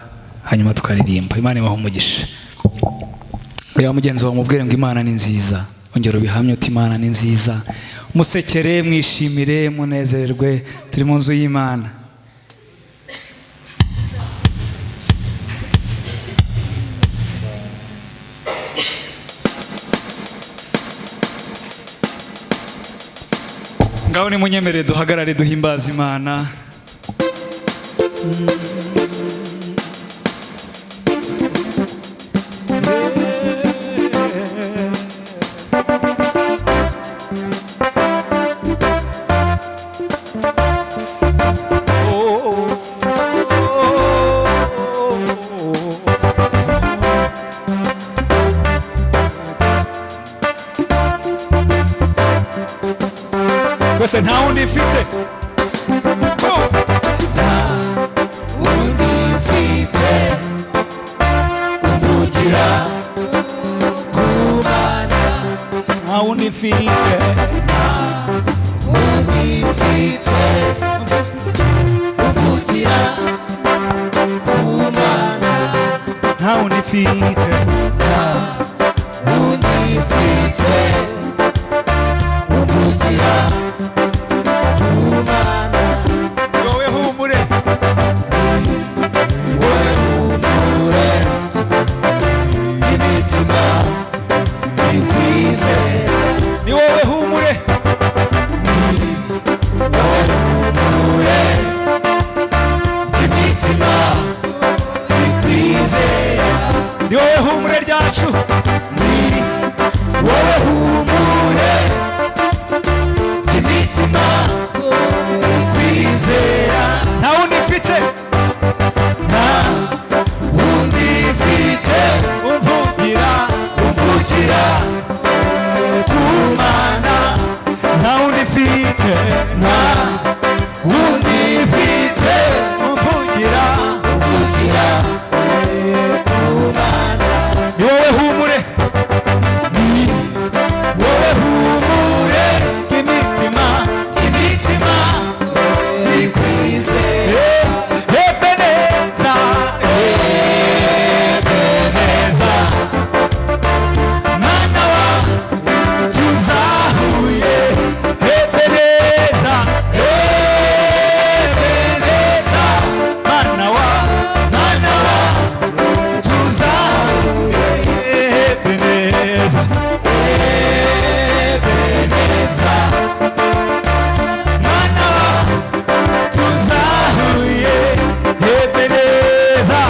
hanyuma tukaririmba. Imana ibahe umugisha. Reba mugenzi wawe umubwire ngo Imana ni nziza. Ongera ubihamye uti Imana ni nziza. Musekere, mwishimire, munezerwe, turi mu nzu y'Imana. Ngaho nimunyemerere duhagarare duhimbaze Imana. Twese nta wundi mfite.
Wundi mfite umvugira ku Mana.
Nta wundi mfite.
Nta wundi mfite umvugira ku Mana.
Nta wundi mfite.
Nta wundi mfite umvugira ku Mana.
Wowe humure.
Wowe humure imitima ikwizera.
Ni wowe humure.
Ni wowe humure imitima ikwizera.
Ni wowe humure ryacu.
Ni wowe humure imitima ikwizera.
Nta wundi mfite.
Nta wundi mfite
umvugira
umvugira ku Mana.
Nta wundi mfite.
Nta wundi mfite
umvugira
umvugira ku Mana.
Ni wowe humure.
Ni wowe humure
imitima
imitima ikwizera.
Ebeneza,
Ebeneza
Mana wa tuzahuye. Ebeneza,
Ebeneza
Mana wa,
Mana wa tuzahuye.
Ebeneza,
Ebeneza
Mana wa tuzahuye. Ebeneza,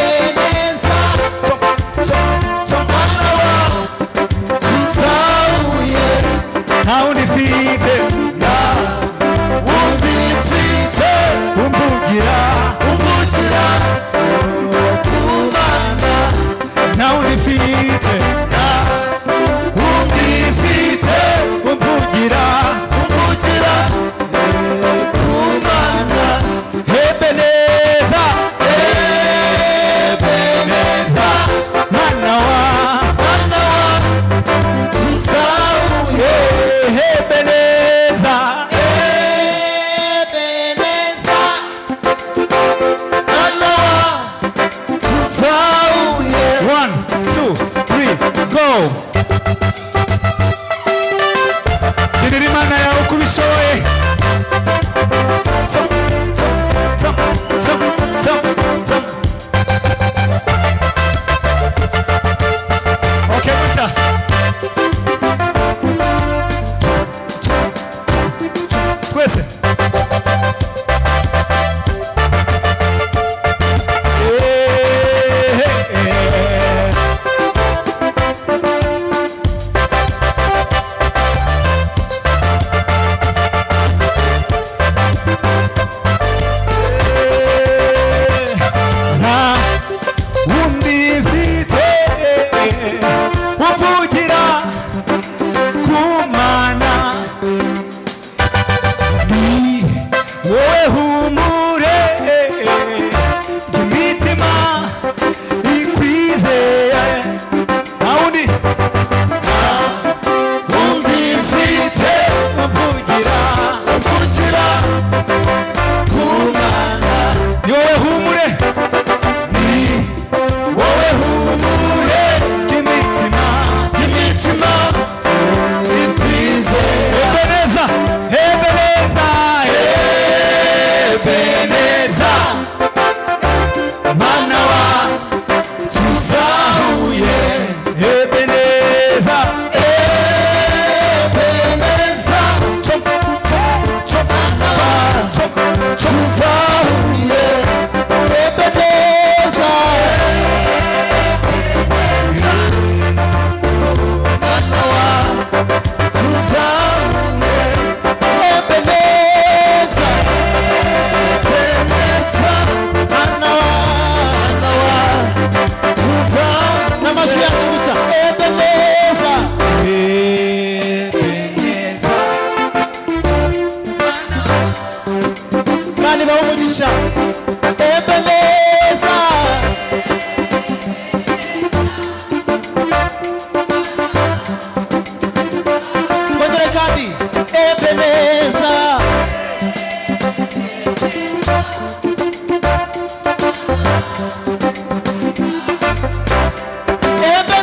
Ebeneza Mana wa tuzahuye.
Nta wundi mfite.
Nta wundi mfite
umvugira
umvugira ku Mana.
Nta wundi mfite.
Nta wundi mfite
umvugira
umvugira ku Mana.
Ebeneza,
Ebeneza
Mana wa,
Mana wa tuzahuye.
Ebeneza. Mvugira ku Mana, ni wowe humure ry'imitima ikwizeye. Nta wundi, nta wundi mfite. Mvugira, mvugira ku Mana, ni wowe humure, ni wowe humure ry'imitima, ry'imitima ikwizeye. Ebeneza, Ebeneza, Ebeneza, Mana wa tuzahuye. Ebeneza, Ebeneza, tuzahuye. Ebeneza, Mana wa tuzahuye. Ebeneza, Ebeneza, Mana wa, Mana wa tuzahuye.
N'amajwi yacu gusa. Ebeneza.
Ebeneza.
Imana ibahe umugisha. Ebeneza. Kongere kandi. Ebeneza.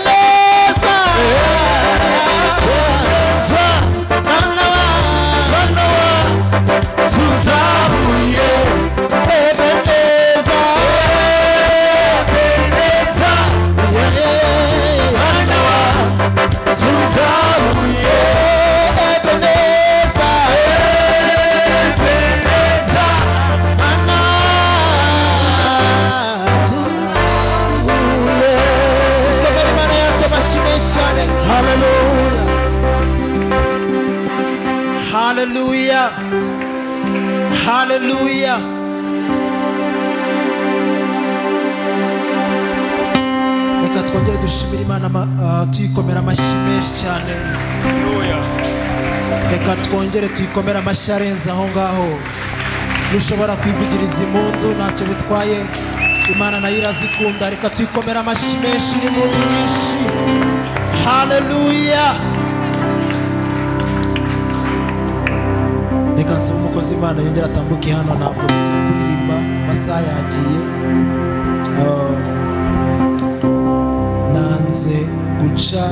Ebeneza. Mana wa,
Mana wa tuzahuye.
Ebeneza.
Ebeneza, Mana wa tuzahuye.
Ebeneza.
Ebeneza,
Mana. Komera Imana yacu amashyi menshi cyane.
Haleluya.
Haleluya. Haleluya. Reka twongere dushimire Imana tuyikomera amashyi menshi cyane.
Haleluya.
Reka twongere tuyikomere amashyi arenze aho ngaho. Nushobora kwivugiriza impundu, ntacyo bitwaye, Imana nayo irazikunda. Reka tuyikomere amashyi menshi n'impundu nyinshi. Haleluya. Reka nsabe umukozi w'Imana yongere atambuke hano. Ntabwo tugiye kuririmba, amasaha yagiye. Nanze guca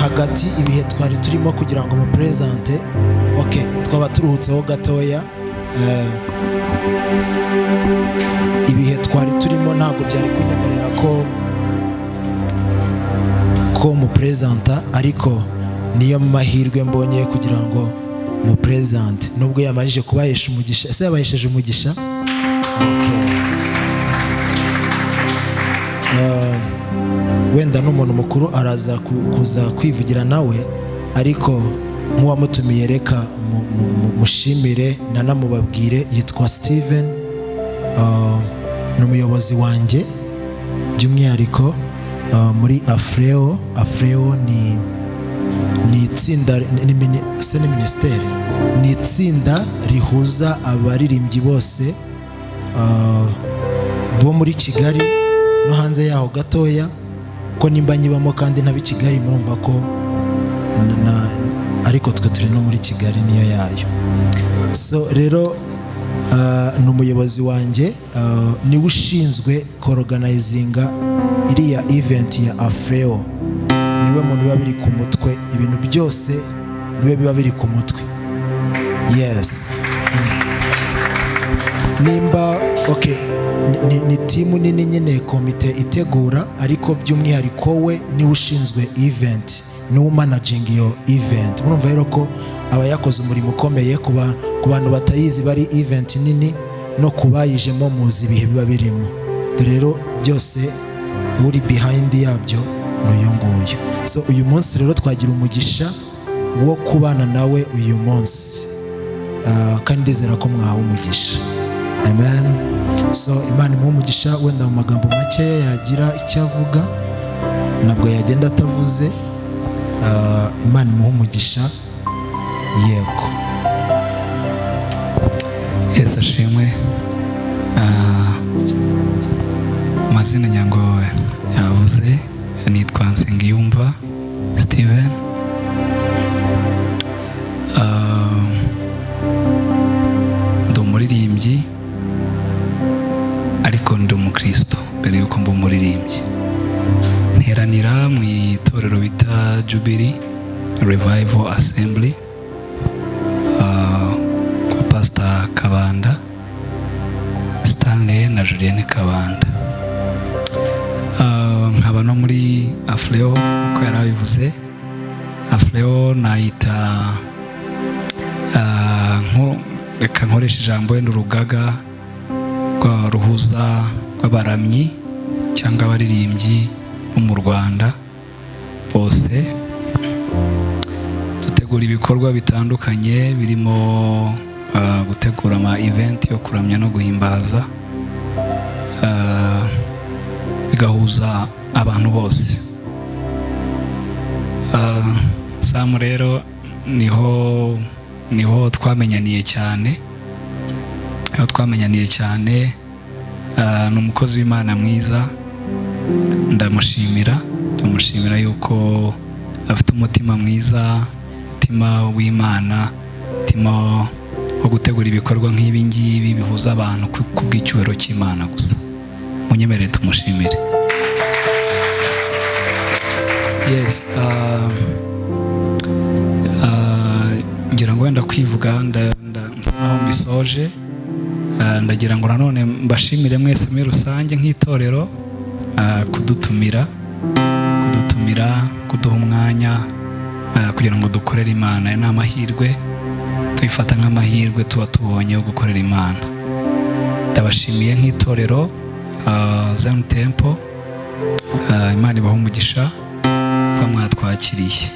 hagati ibihe twari turimo kugira ngo mupresente. Ok, twaba turuhutseho gatoya. Ibihe twari turimo ntabwo byari kunyemerera ko mupresenta, ariko niyo mahirwe mbonye kugira ngo mupresente, nubwo yamajije kubahesha umugisha. Ese yabahesheje umugisha? Okay. Wenda n'umuntu mukuru araza kuza kwivugira nawe, ariko nk'uwamutumiye reka mushimire nanamubabwire. Yitwa Steven, ni umuyobozi wanjye by'umwihariko muri Afreo. Afreo ni itsinda, se ni minisiteri, ni itsinda rihuza abaririmbyi bose bo muri Kigali no hanze yaho gatoya, ko nimba nyibamo kandi ntabi Kigali, murumva ko ariko twe turi no muri Kigali niyo yayo. So rero ni umuyobozi wanjye, niwe ushinzwe koroganizinga iriya event ya Afreo. Niwe muntu biba biri ku mutwe, ibintu byose niwe biba biri ku mutwe. Yes, nimba okay, ni team nini nyine, komite itegura, ariko by'umwihariko we niwe ushinzwe event, niwe managing iyo event. Murumva rero ko aba yakoze umurimo ukomeye. Ku bantu batayizi, bari event nini, no kubayijemo muzi ibihe biba birimo. Dore rero byose uri behind yabyo ni uyu nguyu. So uyu munsi rero twagira umugisha wo kubana nawe uyu munsi, kandi ndizera ko mwahawe umugisha. Amen. So Imana imuhe umugisha. Wenda mu magambo makeya yagira icyo avuga, ntabwo yagenda atavuze. Imana imuhe umugisha. Yego.
Yesu ashimwe. Amazina nyango yavuze, nitwa Nsengiyumva Steven. Ndi umuririmbyi, ariko ndi umukristo mbere yuko mba umuririmbyi. Nteranira mu itorero bita Jubilee Revival Assembly, kwa Pastor Kabanda Stanley na Julienne Kabanda. Nkaba no muri Afleo uko yari abivuze. Afleo nayita, reka nkoresha ijambo wenda, urugaga rwa ruhuza rw'abaramyi cyangwa abaririmbyi bo mu Rwanda bose. Dutegura ibikorwa bitandukanye birimo gutegura ama event yo kuramya no guhimbaza, bigahuza abantu bose. Sam rero niho twamenyaniye cyane, niho twamenyaniye cyane. Ni umukozi w'Imana mwiza, ndamushimira yuko afite umutima mwiza, umutima w'Imana, umutima wo gutegura ibikorwa nk'ibi ngibi bihuza abantu ku bw'icyubahiro cy'Imana gusa. Munyemerere tumushimire. Yes, ngira ngo wenda kwivuga nsa naho mbisoje. Ndagira ngo nanone mbashimire mwese muri rusange nk'itorero, kudutumira, kuduha umwanya, kugira ngo dukorere Imana. Ni amahirwe, tuyifata nk'amahirwe tuba tubonye yo gukorera Imana. Ndabashimiye nk'itorero, Zion Temple, Imana ibahe umugisha kuba mwatwakiriye.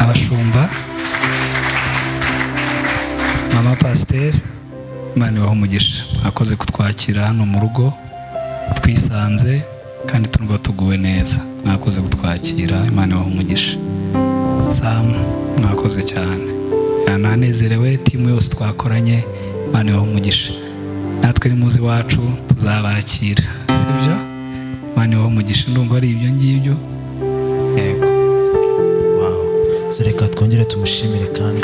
Abashumba, mama pasiteri, Imana ibahe umugisha, mwakoze kutwakira hano mu rugo, twisanze kandi turumva tuguwe neza. Mwakoze kutwakira, Imana ibahe umugisha. Sam, mwakoze cyane, nanezerewe, timu yose twakoranye, Imana ibahe umugisha. Natwe ni muzi iwacu tuzabakira, sibyo? Imana ibahe umugisha. Ndumva ari ibyo ngibyo. Yego.
Wow. So reka twongere tumushimire. Kandi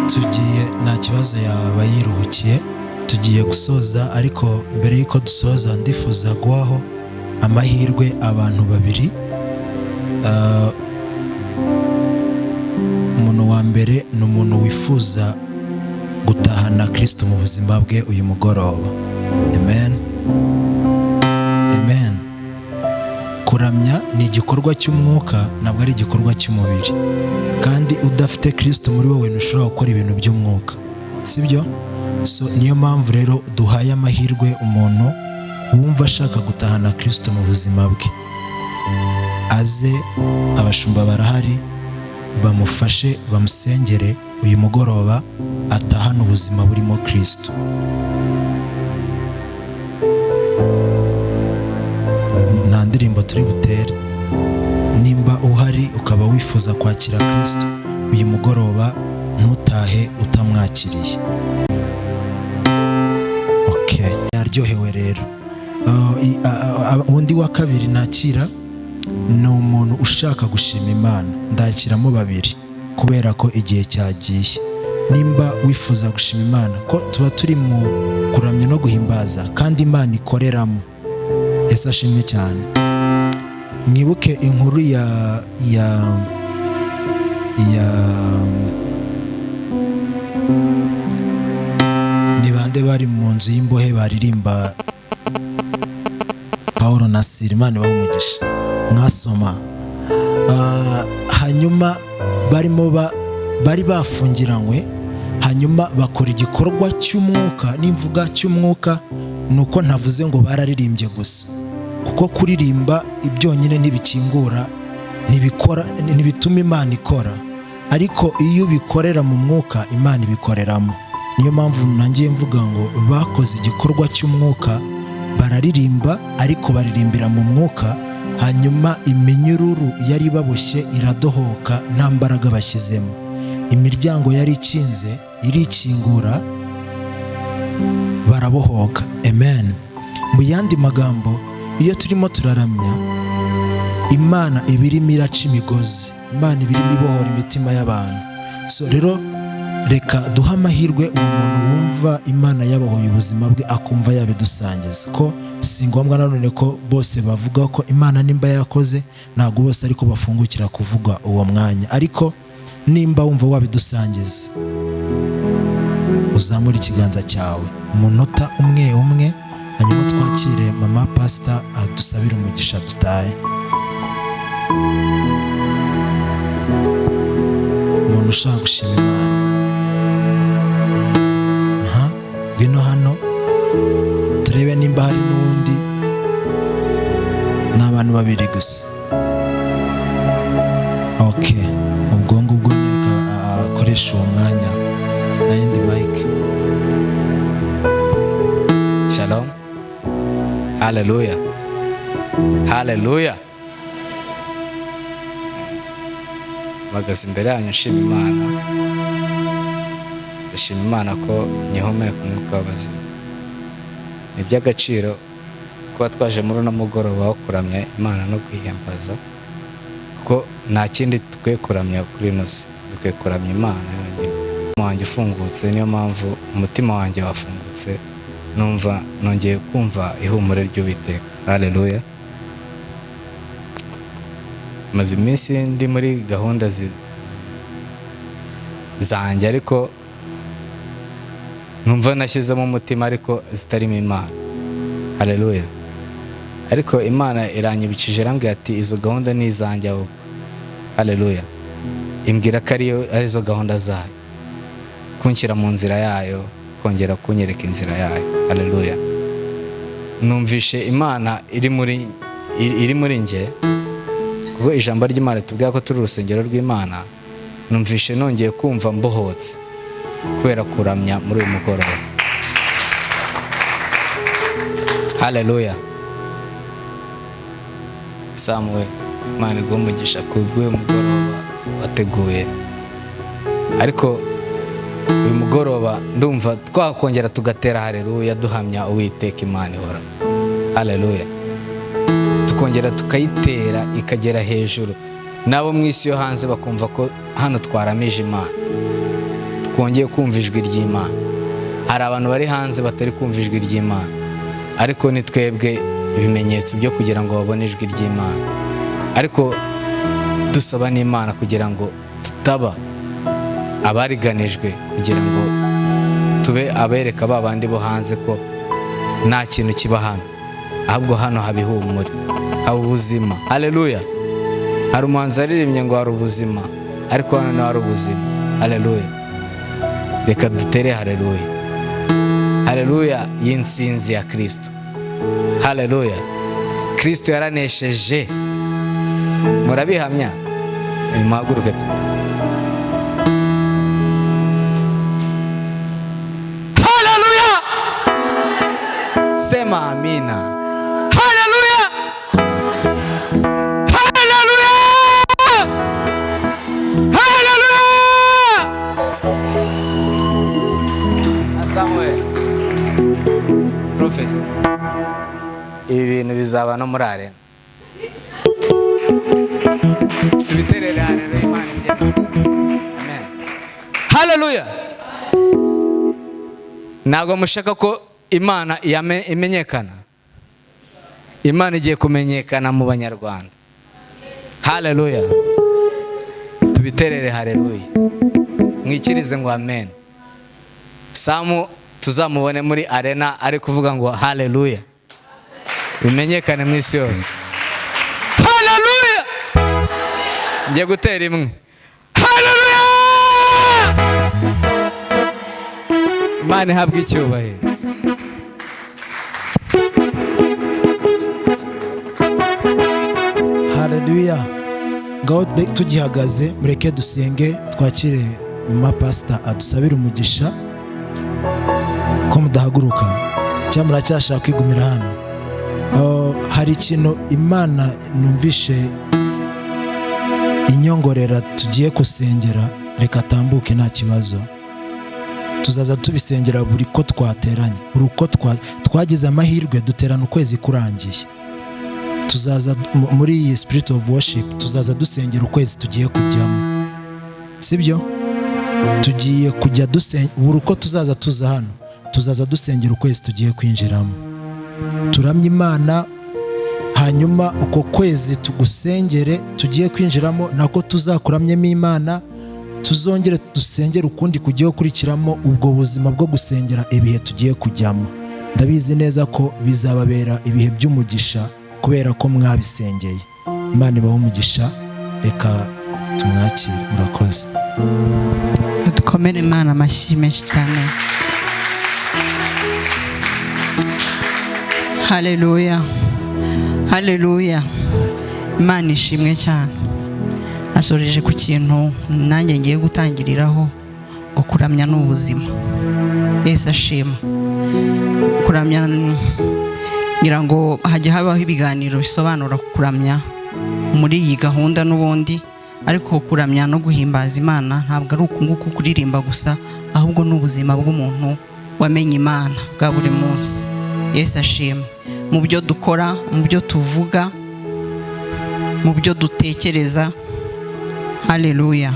tugiye, nta kibazo yaba yiruhukiye, tugiye gusoza. Ariko mbere y'uko dusoza, ndifuza guhaho amahirwe abantu babiri. Umuntu wa mbere ni umuntu wifuza gutahana Kristo mu buzima bwe uyu mugoroba. Amen. Amen. Kuramya ni igikorwa cy'umwuka, ntabwo ari igikorwa cy'umubiri. Kandi udafite Kristo muri wowe ntushobora gukora ibintu by'umwuka, sibyo? So niyo mpamvu rero duhaye amahirwe umuntu wumva ashaka gutahana Kristo mu buzima bwe, aze, abashumba barahari, bamufashe, bamusengere uyu mugoroba atahane ubuzima burimo Kristo. Nta ndirimbo turi butere. Nimba uhari ukaba wifuza kwakira Kristo uyu mugoroba, ntutahe utamwakiriye. Okay, yaryohewe rero. Undi wa kabiri nakira ni umuntu ushaka gushima Imana. Ndakiramo babiri kubera ko igihe cyagiye. Nimba wifuza gushima Imana, ko tuba turi mu kuramya no guhimbaza kandi Imana ikoreramo. Ese ashimwe cyane. Mwibuke inkuru ya ya ya ni bande bari mu nzu y'imbohe baririmba? Paulo na Sila, Imana ibahe umugisha. Mwasoma. Hanyuma barimo bari bafungiranywe, hanyuma bakora igikorwa cy'umwuka. Nimvuga cy'umwuka nuko ntavuze ngo bararirimbye gusa, kuko kuririmba ibyonyine ntibikingura, ntibikora, ntibituma Imana ikora. Ariko iyo ubikorera mu mwuka, Imana ibikoreramo. Niyo mpamvu nangiye mvuga ngo bakoze igikorwa cy'umwuka Bararirimba, ariko baririmbira mu mwuka, hanyuma iminyururu yari baboshye iradohoka nta mbaraga bashyizemo. Imiryango yari ikinze irikingura, barabohoka. Amen. Mu yandi magambo, iyo turimo turaramya, Imana iba irimo iraca imigozi, Imana iba irimo ibohora imitima y'abantu. So rero reka duhe amahirwe uwo muntu wumva Imana yabohoye ubuzima bwe, akumva yabidusangiza. Ko si ngombwa nanone ko bose bavuga ko Imana nimba yakoze, ntabwo bose ariko bafungukira kuvuga uwo mwanya, ariko nimba wumva wabidusangiza, uzamure ikiganza cyawe umunota umwe umwe, hanyuma twakire mama pastor adusabire umugisha dutahe. Umuntu ushaka gushima Imana, aha ngwino hano turebe nimba hari n'undi. Ni abantu babiri gusa. Okay, ubwo ngubwo reka akoresha uwo mwanya. Ayindi mic.
Shalom. Haleluya. Haleluya. Mpagaze imbere yanyu nshima Imana. Ndashima Imana ko nyihumeka umwuka w'abazima. Ni iby'agaciro kuba twaje muri uno mugoroba wo kuramya Imana no kwihimbaza, kuko nta kindi dukwiye kuramya kuri ino si, dukwiye kuramya Imana yonyine. Umutima wanjye ufungutse, niyo mpamvu umutima wanjye wafungutse, numva nongeye kumva ihumure ry'Uwiteka. Haleluya. Maze iminsi ndi muri gahunda zanjye, ariko numva nashyizemo umutima ariko zitarimo Imana. Haleluya. Ariko Imana iranyibikije, irambwira ati izo gahunda ni izanjye ahubwo. Haleluya. Imbwira ko arizo gahunda zayo, kunshyira mu nzira yayo, kongera kunyereka inzira yayo. Haleluya. Numvishe Imana iri muri njye, kuko ijambo ry'Imana ritubwira ko turi urusengero rw'Imana. Numvishe nongeye kumva mbohotse kubera kuramya muri uyu mugoroba. Haleluya. Samuel, Imana iguhe umugisha kubw'uyu mugoroba wateguye. Ariko uyu mugoroba ndumva twakongera tugatera haleluya, duhamya Uwiteka Imana ihoraho. Haleluya. Tukongera tukayitera ikagera hejuru, nabo mu isi yo hanze bakumva ko hano twaramije Imana, twongeye kumva ijwi ry'Imana. Hari abantu bari hanze batari kumva ijwi ry'Imana, ariko ni twebwe ibimenyetso byo kugira ngo babone ijwi ry'Imana. Ariko dusaba n'Imana kugira ngo tutaba abariganijwe, kugira ngo tube abereka ba bandi bo hanze ko nta kintu kiba hano, ahubwo hano haba ihumure, haba ubuzima. Haleluya. Hari umuhanzi yaririmbye ngo hari ubuzima, ariko hano naho hari ubuzima. Haleluya. Reka dutere haleluya. Haleluya y'intsinzi ya Kristo. Haleluya. Kristo yaranesheje. Murabihamya? Muhaguruke tu. Haleluya. Sema amina. Haleluya. Haleluya. Haleluya. Samuel. Professor. Ibi bintu bizaba no muri arena. Tubiterere haleluya Imana ibyemere. Amen. Haleluya. Ntabwo mushaka ko Imana imenyekana. Imana igiye kumenyekana mu Banyarwanda. Haleluya. Tubiterere haleluya. Mwikirize ngo amen. Samu tuzamubone muri arena ari kuvuga ngo haleluya. Bimenyekane mu isi yose. Haleluya. Ngiye gutera imwe. Haleluya. Imana ihabwe icyubahiro.
Haleluya. Ngaho tugihagaze, mureke dusenge twakire mama pastor adusabire umugisha. Ko mudahaguruka cyangwa muracyashaka kwigumira hano? Hari ikintu Imana numvishe inyongorera tugiye gusengera, reka atambuke nta kibazo. Tuzaza tubisengera buri ko twateranye, buri uko twagize amahirwe duterana ukwezi kurangiye. Tuzaza muri iyi spirit of worship, tuzaza dusengera ukwezi tugiye kujyamo, sibyo? Tugiye kujya buri uko tuzaza tuza hano, tuzaza dusengera ukwezi tugiye kwinjiramo, turamye Imana. Hanyuma uko kwezi tugusengere tugiye kwinjiramo nako tuzakuramyemo Imana, tuzongere dusengere ukundi kugiye gukurikiramo. Ubwo buzima bwo gusengera ibihe tugiye kujyamo, ndabizi neza ko bizababera ibihe by'umugisha kubera ko mwabisengeye. Imana ibahe umugisha. Reka tumwakire. Murakoze.
Dukomere Imana amashyi menshi cyane. Haleluya, haleluya. Imana ishimwe cyane. Asoreje ku kintu nanjye ngiye gutangiriraho, ngo kuramya ni ubuzima. Yesu ashima. Kuramya, ngira ngo hajya habaho ibiganiro bisobanura kuramya muri iyi gahunda n'ubundi, ariko kuramya no guhimbaza Imana ntabwo ari uku nguku kuririmba gusa, ahubwo ni ubuzima bw'umuntu wamenye Imana bwa buri munsi. Yesu ashima. Mu byo dukora, mu byo tuvuga, mu byo dutekereza. Haleluya.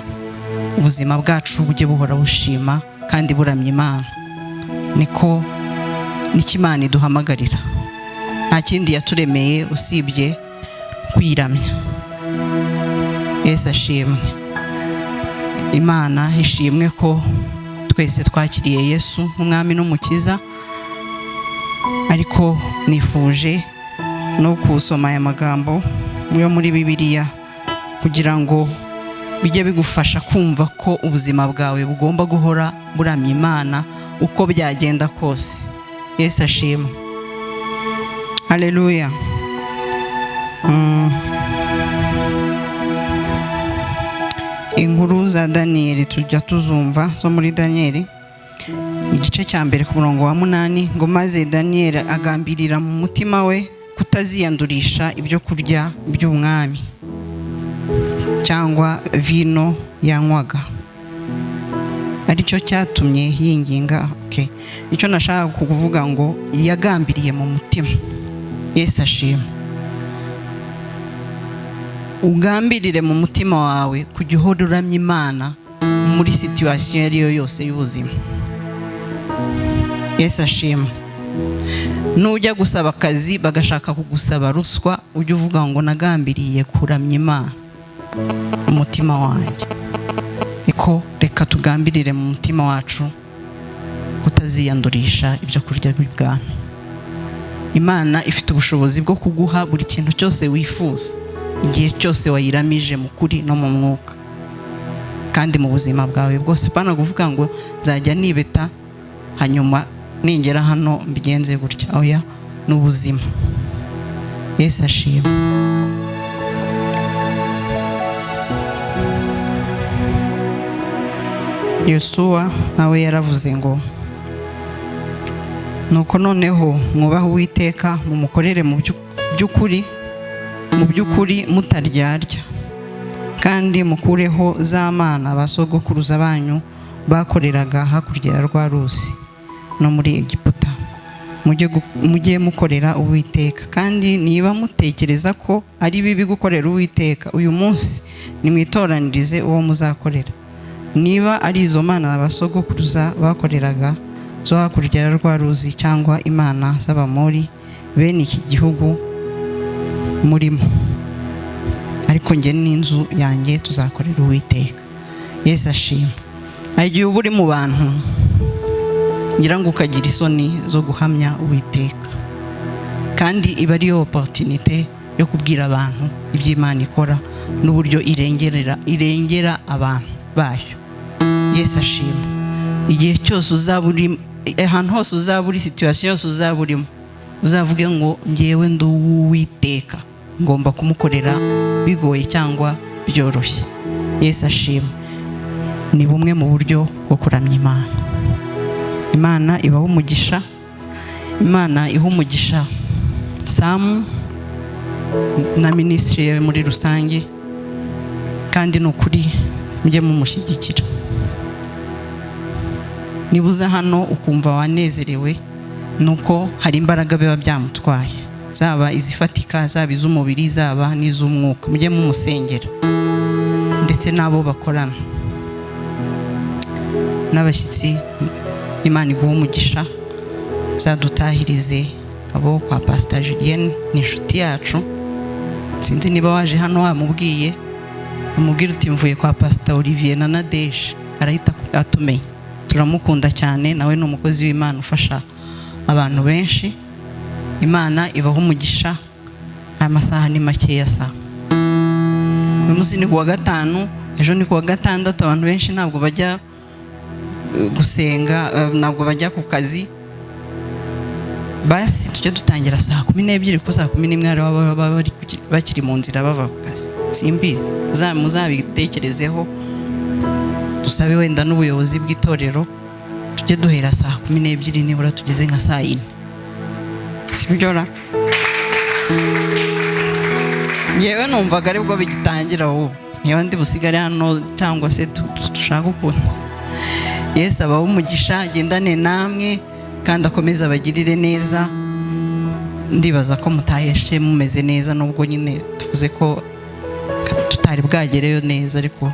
Ubuzima bwacu bujye buhora bushima kandi buramya Imana. Niko Imana iduhamagarira. Nta kindi yaturemeye usibye kwiramya. Yesu ashimwe. Imana ishimwe ko twese twakiriye Yesu nk'umwami n'umukiza, ariko nifuje no kusoma aya magambo yo muri Bibiliya kugira ngo bijye bigufasha kumva ko ubuzima bwawe bugomba guhora buramya Imana uko byagenda kose. Yesu ashimwe. Haleluya. Inkuru za Daniyeli tujya tuzumva zo muri Daniyeli igice cya mbere ku murongo wa 8, ngo maze Daniyeli agambirira mu mutima we kutaziyandurisha ibyo kurya by'umwami cyangwa vino yanywaga, aricyo cyatumye yinginga. Okay. Icyo nashaka kuvuga ngo yagambiriye mu mutima. Yesu ashimwe. Ugambirire mu mutima wawe kujya uhora uramya Imana muri situation ariyo yose y'ubuzima. Yesu ashimwe. Nujya gusaba akazi bagashaka kugusaba ruswa, ujye uvuga ngo nagambiriye kuramya Imana umutima wanjye. Niko reka tugambirire mu mutima wacu kutaziyandurisha ibyo kurya by'ubwami. Imana ifite ubushobozi bwo kuguha buri kintu cyose wifuza igihe cyose wayiramije mu kuri no mu mwuka, kandi mu buzima bwawe bwose. Apana kuvuga ngo nzajya nibeta hanyuma ningera hano mbigenze gutya. Oya, n'ubuzima. Yesu ashimwe. Yosuwa nawe yaravuze ngo nuko noneho mwubahe Uwiteka, mumukorere mu by'ukuri mutaryarya, kandi mukureho za mana ba sogokuruza banyu bakoreraga hakurya ya rwa ruzi no muri Egiputa, mujye mukorera Uwiteka. Kandi niba mutekereza ko ari bibi gukorera Uwiteka uyu munsi, nimwitoranirize uwo muzakorera. Niba ari izo mana ba sogokuruza bakoreraga zo hakurya ya rwa ruzi, cyangwa imana z'Abamori bene iki gihugu murimo, ariko njye n'inzu yanjye tuzakorera Uwiteka. Yesu ashimwe. Igihe uba uri mu bantu ngira ngo ukagira isoni zo guhamya Uwiteka, kandi iba ariyo opportunité yo kubwira abantu iby'Imana ikora n'uburyo irengera abantu bayo. Yesu ashimwe. Igihe cyose uzaba uri ahantu hose, uzaba uri situation yose uzaba urimo, uzavuge ngo ngewe ndi Uwiteka, ngomba kumukorera bigoye cyangwa byoroshye. Yesu ashimwe. Ni bumwe mu buryo bwo kuramya Imana. Imana ibaha umugisha. Imana iha umugisha Samu na minisitiri ye muri rusange, kandi ni ukuri mujye mumushyigikira. Niba uza hano ukumva wanezerewe, nuko hari imbaraga biba byamutwaye, zaba izifatika, zaba iz'umubiri, zaba n'iz'umwuka. Mujye mumusengera ndetse n'abo bakorana n'abashyitsi. Imana iguhe umugisha, uzadutahirize abo kwa Pastor Julienne, ni inshuti yacu. Sinzi niba waje hano wamubwiye, umubwire uti mvuye kwa Pastor Olivier na Nadege, arahita atumenya. Turamukunda cyane, nawe ni umukozi w'Imana ufasha abantu benshi. Imana ibaha umugisha. Aya masaha ni makeya, saa uyu munsi ni kuwa gatanu, ejo ni kuwa gatandatu. Abantu benshi ntabwo bajya gusenga, ntabwo bajya ku kazi. Basi tujye dutangira 12:00, kuko 11:00 hari ababa bari bakiri mu nzira bava ku kazi. Simbizi, muzabitekerezeho, dusabe wenda n'ubuyobozi bw'itorero, tujye duhera 12:00 nibura tugeze nka 4:00, sibyo ra? Yewe, numvaga aribwo bigitangira ubu, niba ndi busigare hano cyangwa se dushaka ukuntu. Yesu abahe umugisha, agendane namwe kandi akomeze abagirire neza. Ndibaza ko mutaheshe mumeze neza, nubwo nyine tuvuze ko tutari bwagereyo neza, ariko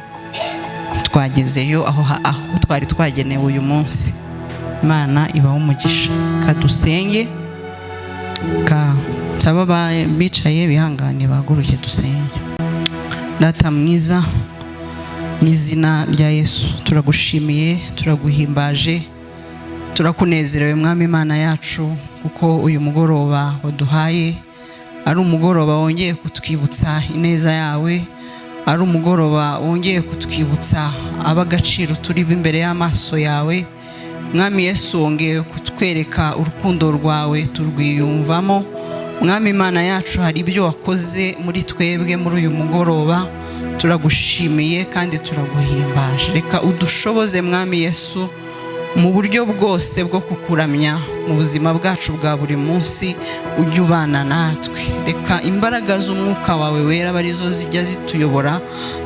twagezeyo aho twari twagenewe uyu munsi. Imana ibahe umugisha. Kadusenge, ka nsaba bicaye bihangane bahaguruke dusenge. Data mwiza, mu izina rya Yesu turagushimiye, turaguhimbaje, turakunezerewe Mwami Imana yacu, kuko uyu mugoroba waduhaye ari umugoroba wongeye kutwibutsa ineza yawe, ari umugoroba wongeye kutwibutsa ab'agaciro turi imbere y'amaso yawe. Mwami Yesu, wongeye kutwereka urukundo rwawe, turwiyumvamo. Mwami Imana yacu, hari ibyo wakoze muri twebwe muri uyu mugoroba, turagushimiye kandi turaguhimbaje. Reka udushoboze Mwami Yesu mu buryo bwose bwo kukuramya mu buzima bwacu bwa buri munsi, ujye ubana natwe. Reka imbaraga z'umwuka wawe wera abe arizo zijya zituyobora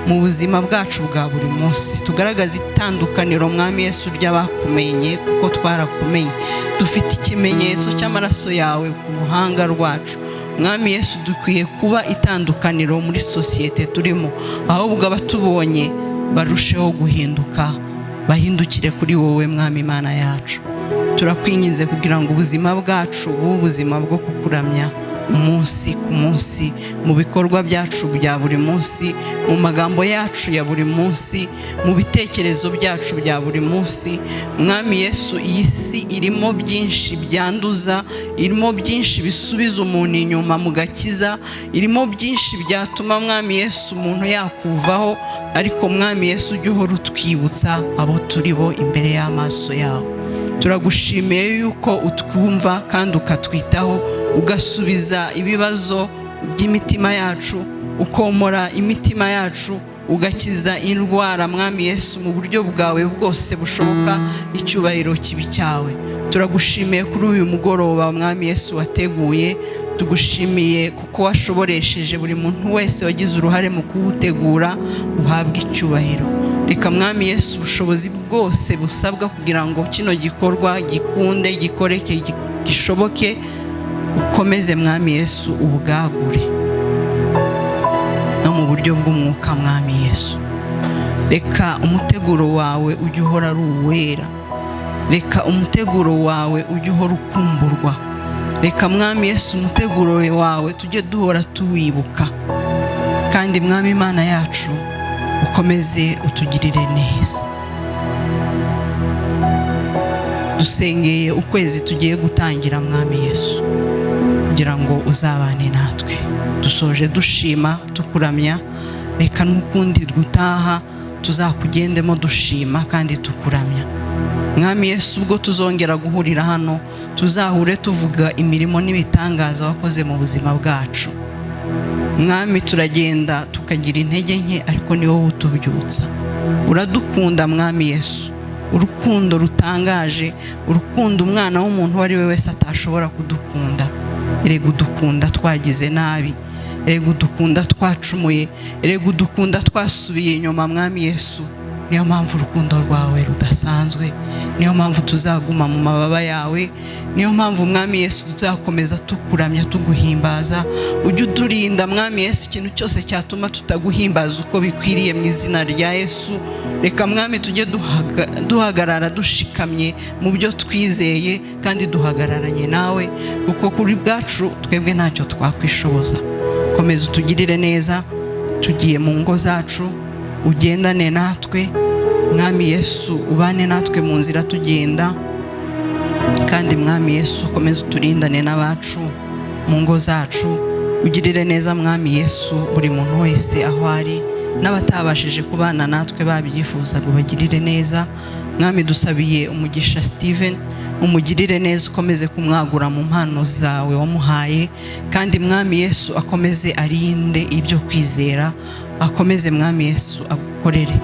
mu buzima bwacu bwa buri munsi, tugaragaze itandukaniro Mwami Yesu ry'abakumenye, kuko twarakumenye, dufite ikimenyetso cy'amaraso yawe ku ruhanga rwacu. Mwami Yesu, dukwiye kuba itandukaniro muri sosiyete turimo, ahubwo abatubonye barusheho guhinduka, bahindukire kuri wowe. Mwami Imana yacu, turakwinginze kugira ngo ubuzima bwacu bube ubuzima bwo kukuramya umunsi ku munsi, mu bikorwa byacu bya buri munsi, mu magambo yacu ya buri munsi, mu bitekerezo byacu bya buri munsi. Mwami Yesu, iyi si irimo byinshi byanduza, irimo byinshi bisubiza umuntu inyuma mu gakiza, irimo byinshi byatuma Mwami Yesu umuntu yakuvaho, ariko Mwami Yesu ujye uhora utwibutsa abo turi bo imbere y'amaso yawe. Turagushimiye yuko utwumva kandi ukatwitaho, ugasubiza ibibazo by'imitima yacu, ukomora imitima yacu, ugakiza indwara. Mwami Yesu, mu buryo bwawe bwose bushoboka, icyubahiro kibi cyawe. Turagushimiye kuri uyu mugoroba Mwami Yesu wateguye, tugushimiye kuko washoboresheje buri muntu wese wagize uruhare mu kuwutegura, uhabwe icyubahiro. Reka Mwami Yesu ubushobozi bwose busabwa kugira ngo kino gikorwa gikunde, gikoreke, gishoboke, ukomeze Mwami Yesu ubwagure no mu buryo bw'umwuka. Mwami Yesu, reka umuteguro wawe ujye uhora ari uwera, reka umuteguro wawe ujye uhora ukumburwa, reka Mwami Yesu umuteguro wawe tujye duhora tuwibuka. Kandi Mwami Imana yacu, ukomeze utugirire neza. Dusengeye ukwezi tugiye gutangira Mwami Yesu, kugira ngo uzabane natwe. Dusoje dushima, tukuramya, reka n'ukundi gutaha tuzakugendemo dushima kandi tukuramya. Mwami Yesu, ubwo tuzongera guhurira hano, tuzahure tuvuga imirimo n'ibitangaza wakoze mu buzima bwacu. Mwami, turagenda tukagira intege nke, ariko ni wowe utubyutsa. Uradukunda Mwami Yesu, urukundo rutangaje, urukundo umwana w'umuntu uwo ari we wese atashobora kudukunda. Erega udukunda twagize nabi, erega udukunda twacumuye, erega udukunda twasubiye inyuma. Mwami Yesu, niyo mpamvu urukundo rwawe rudasanzwe, niyo mpamvu tuzaguma mu mababa yawe, niyo mpamvu, Mwami Yesu, tuzakomeza tukuramya, tuguhimbaza. Ujye uturinda, Mwami Yesu, ikintu cyose cyatuma tutaguhimbaza uko bikwiriye, mu izina rya Yesu. Reka, Mwami, tujye duhagarara dushikamye mu byo twizeye kandi duhagararanye nawe, kuko kuri bwacu twebwe ntacyo twakwishoboza. Komeza utugirire neza, tugiye mu ngo zacu, ugendane natwe, Mwami Yesu, ubane natwe mu nzira tugenda. Kandi, Mwami Yesu, ukomeze uturindane n'abacu mu ngo zacu. Ugirire neza, Mwami Yesu, buri muntu wese aho ari, n'abatabashije kubana natwe babyifuzaga, ubagirire neza. Mwami, dusabiye umugisha Steven, umugirire neza, ukomeze kumwagura mu mpano zawe wamuhaye. Kandi, Mwami Yesu, akomeze arinde ibyo kwizera, akomeze, Mwami Yesu, agukorere,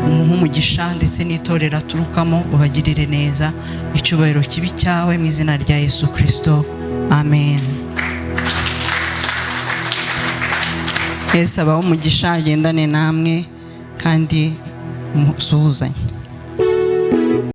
umuhe umugisha, ndetse n'itorero aturukamo ubagirire neza. Icyubahiro kibi cyawe, mu izina rya Yesu Kirisito, amen. Yesu abahe umugisha, agendane namwe kandi musuhuzanye.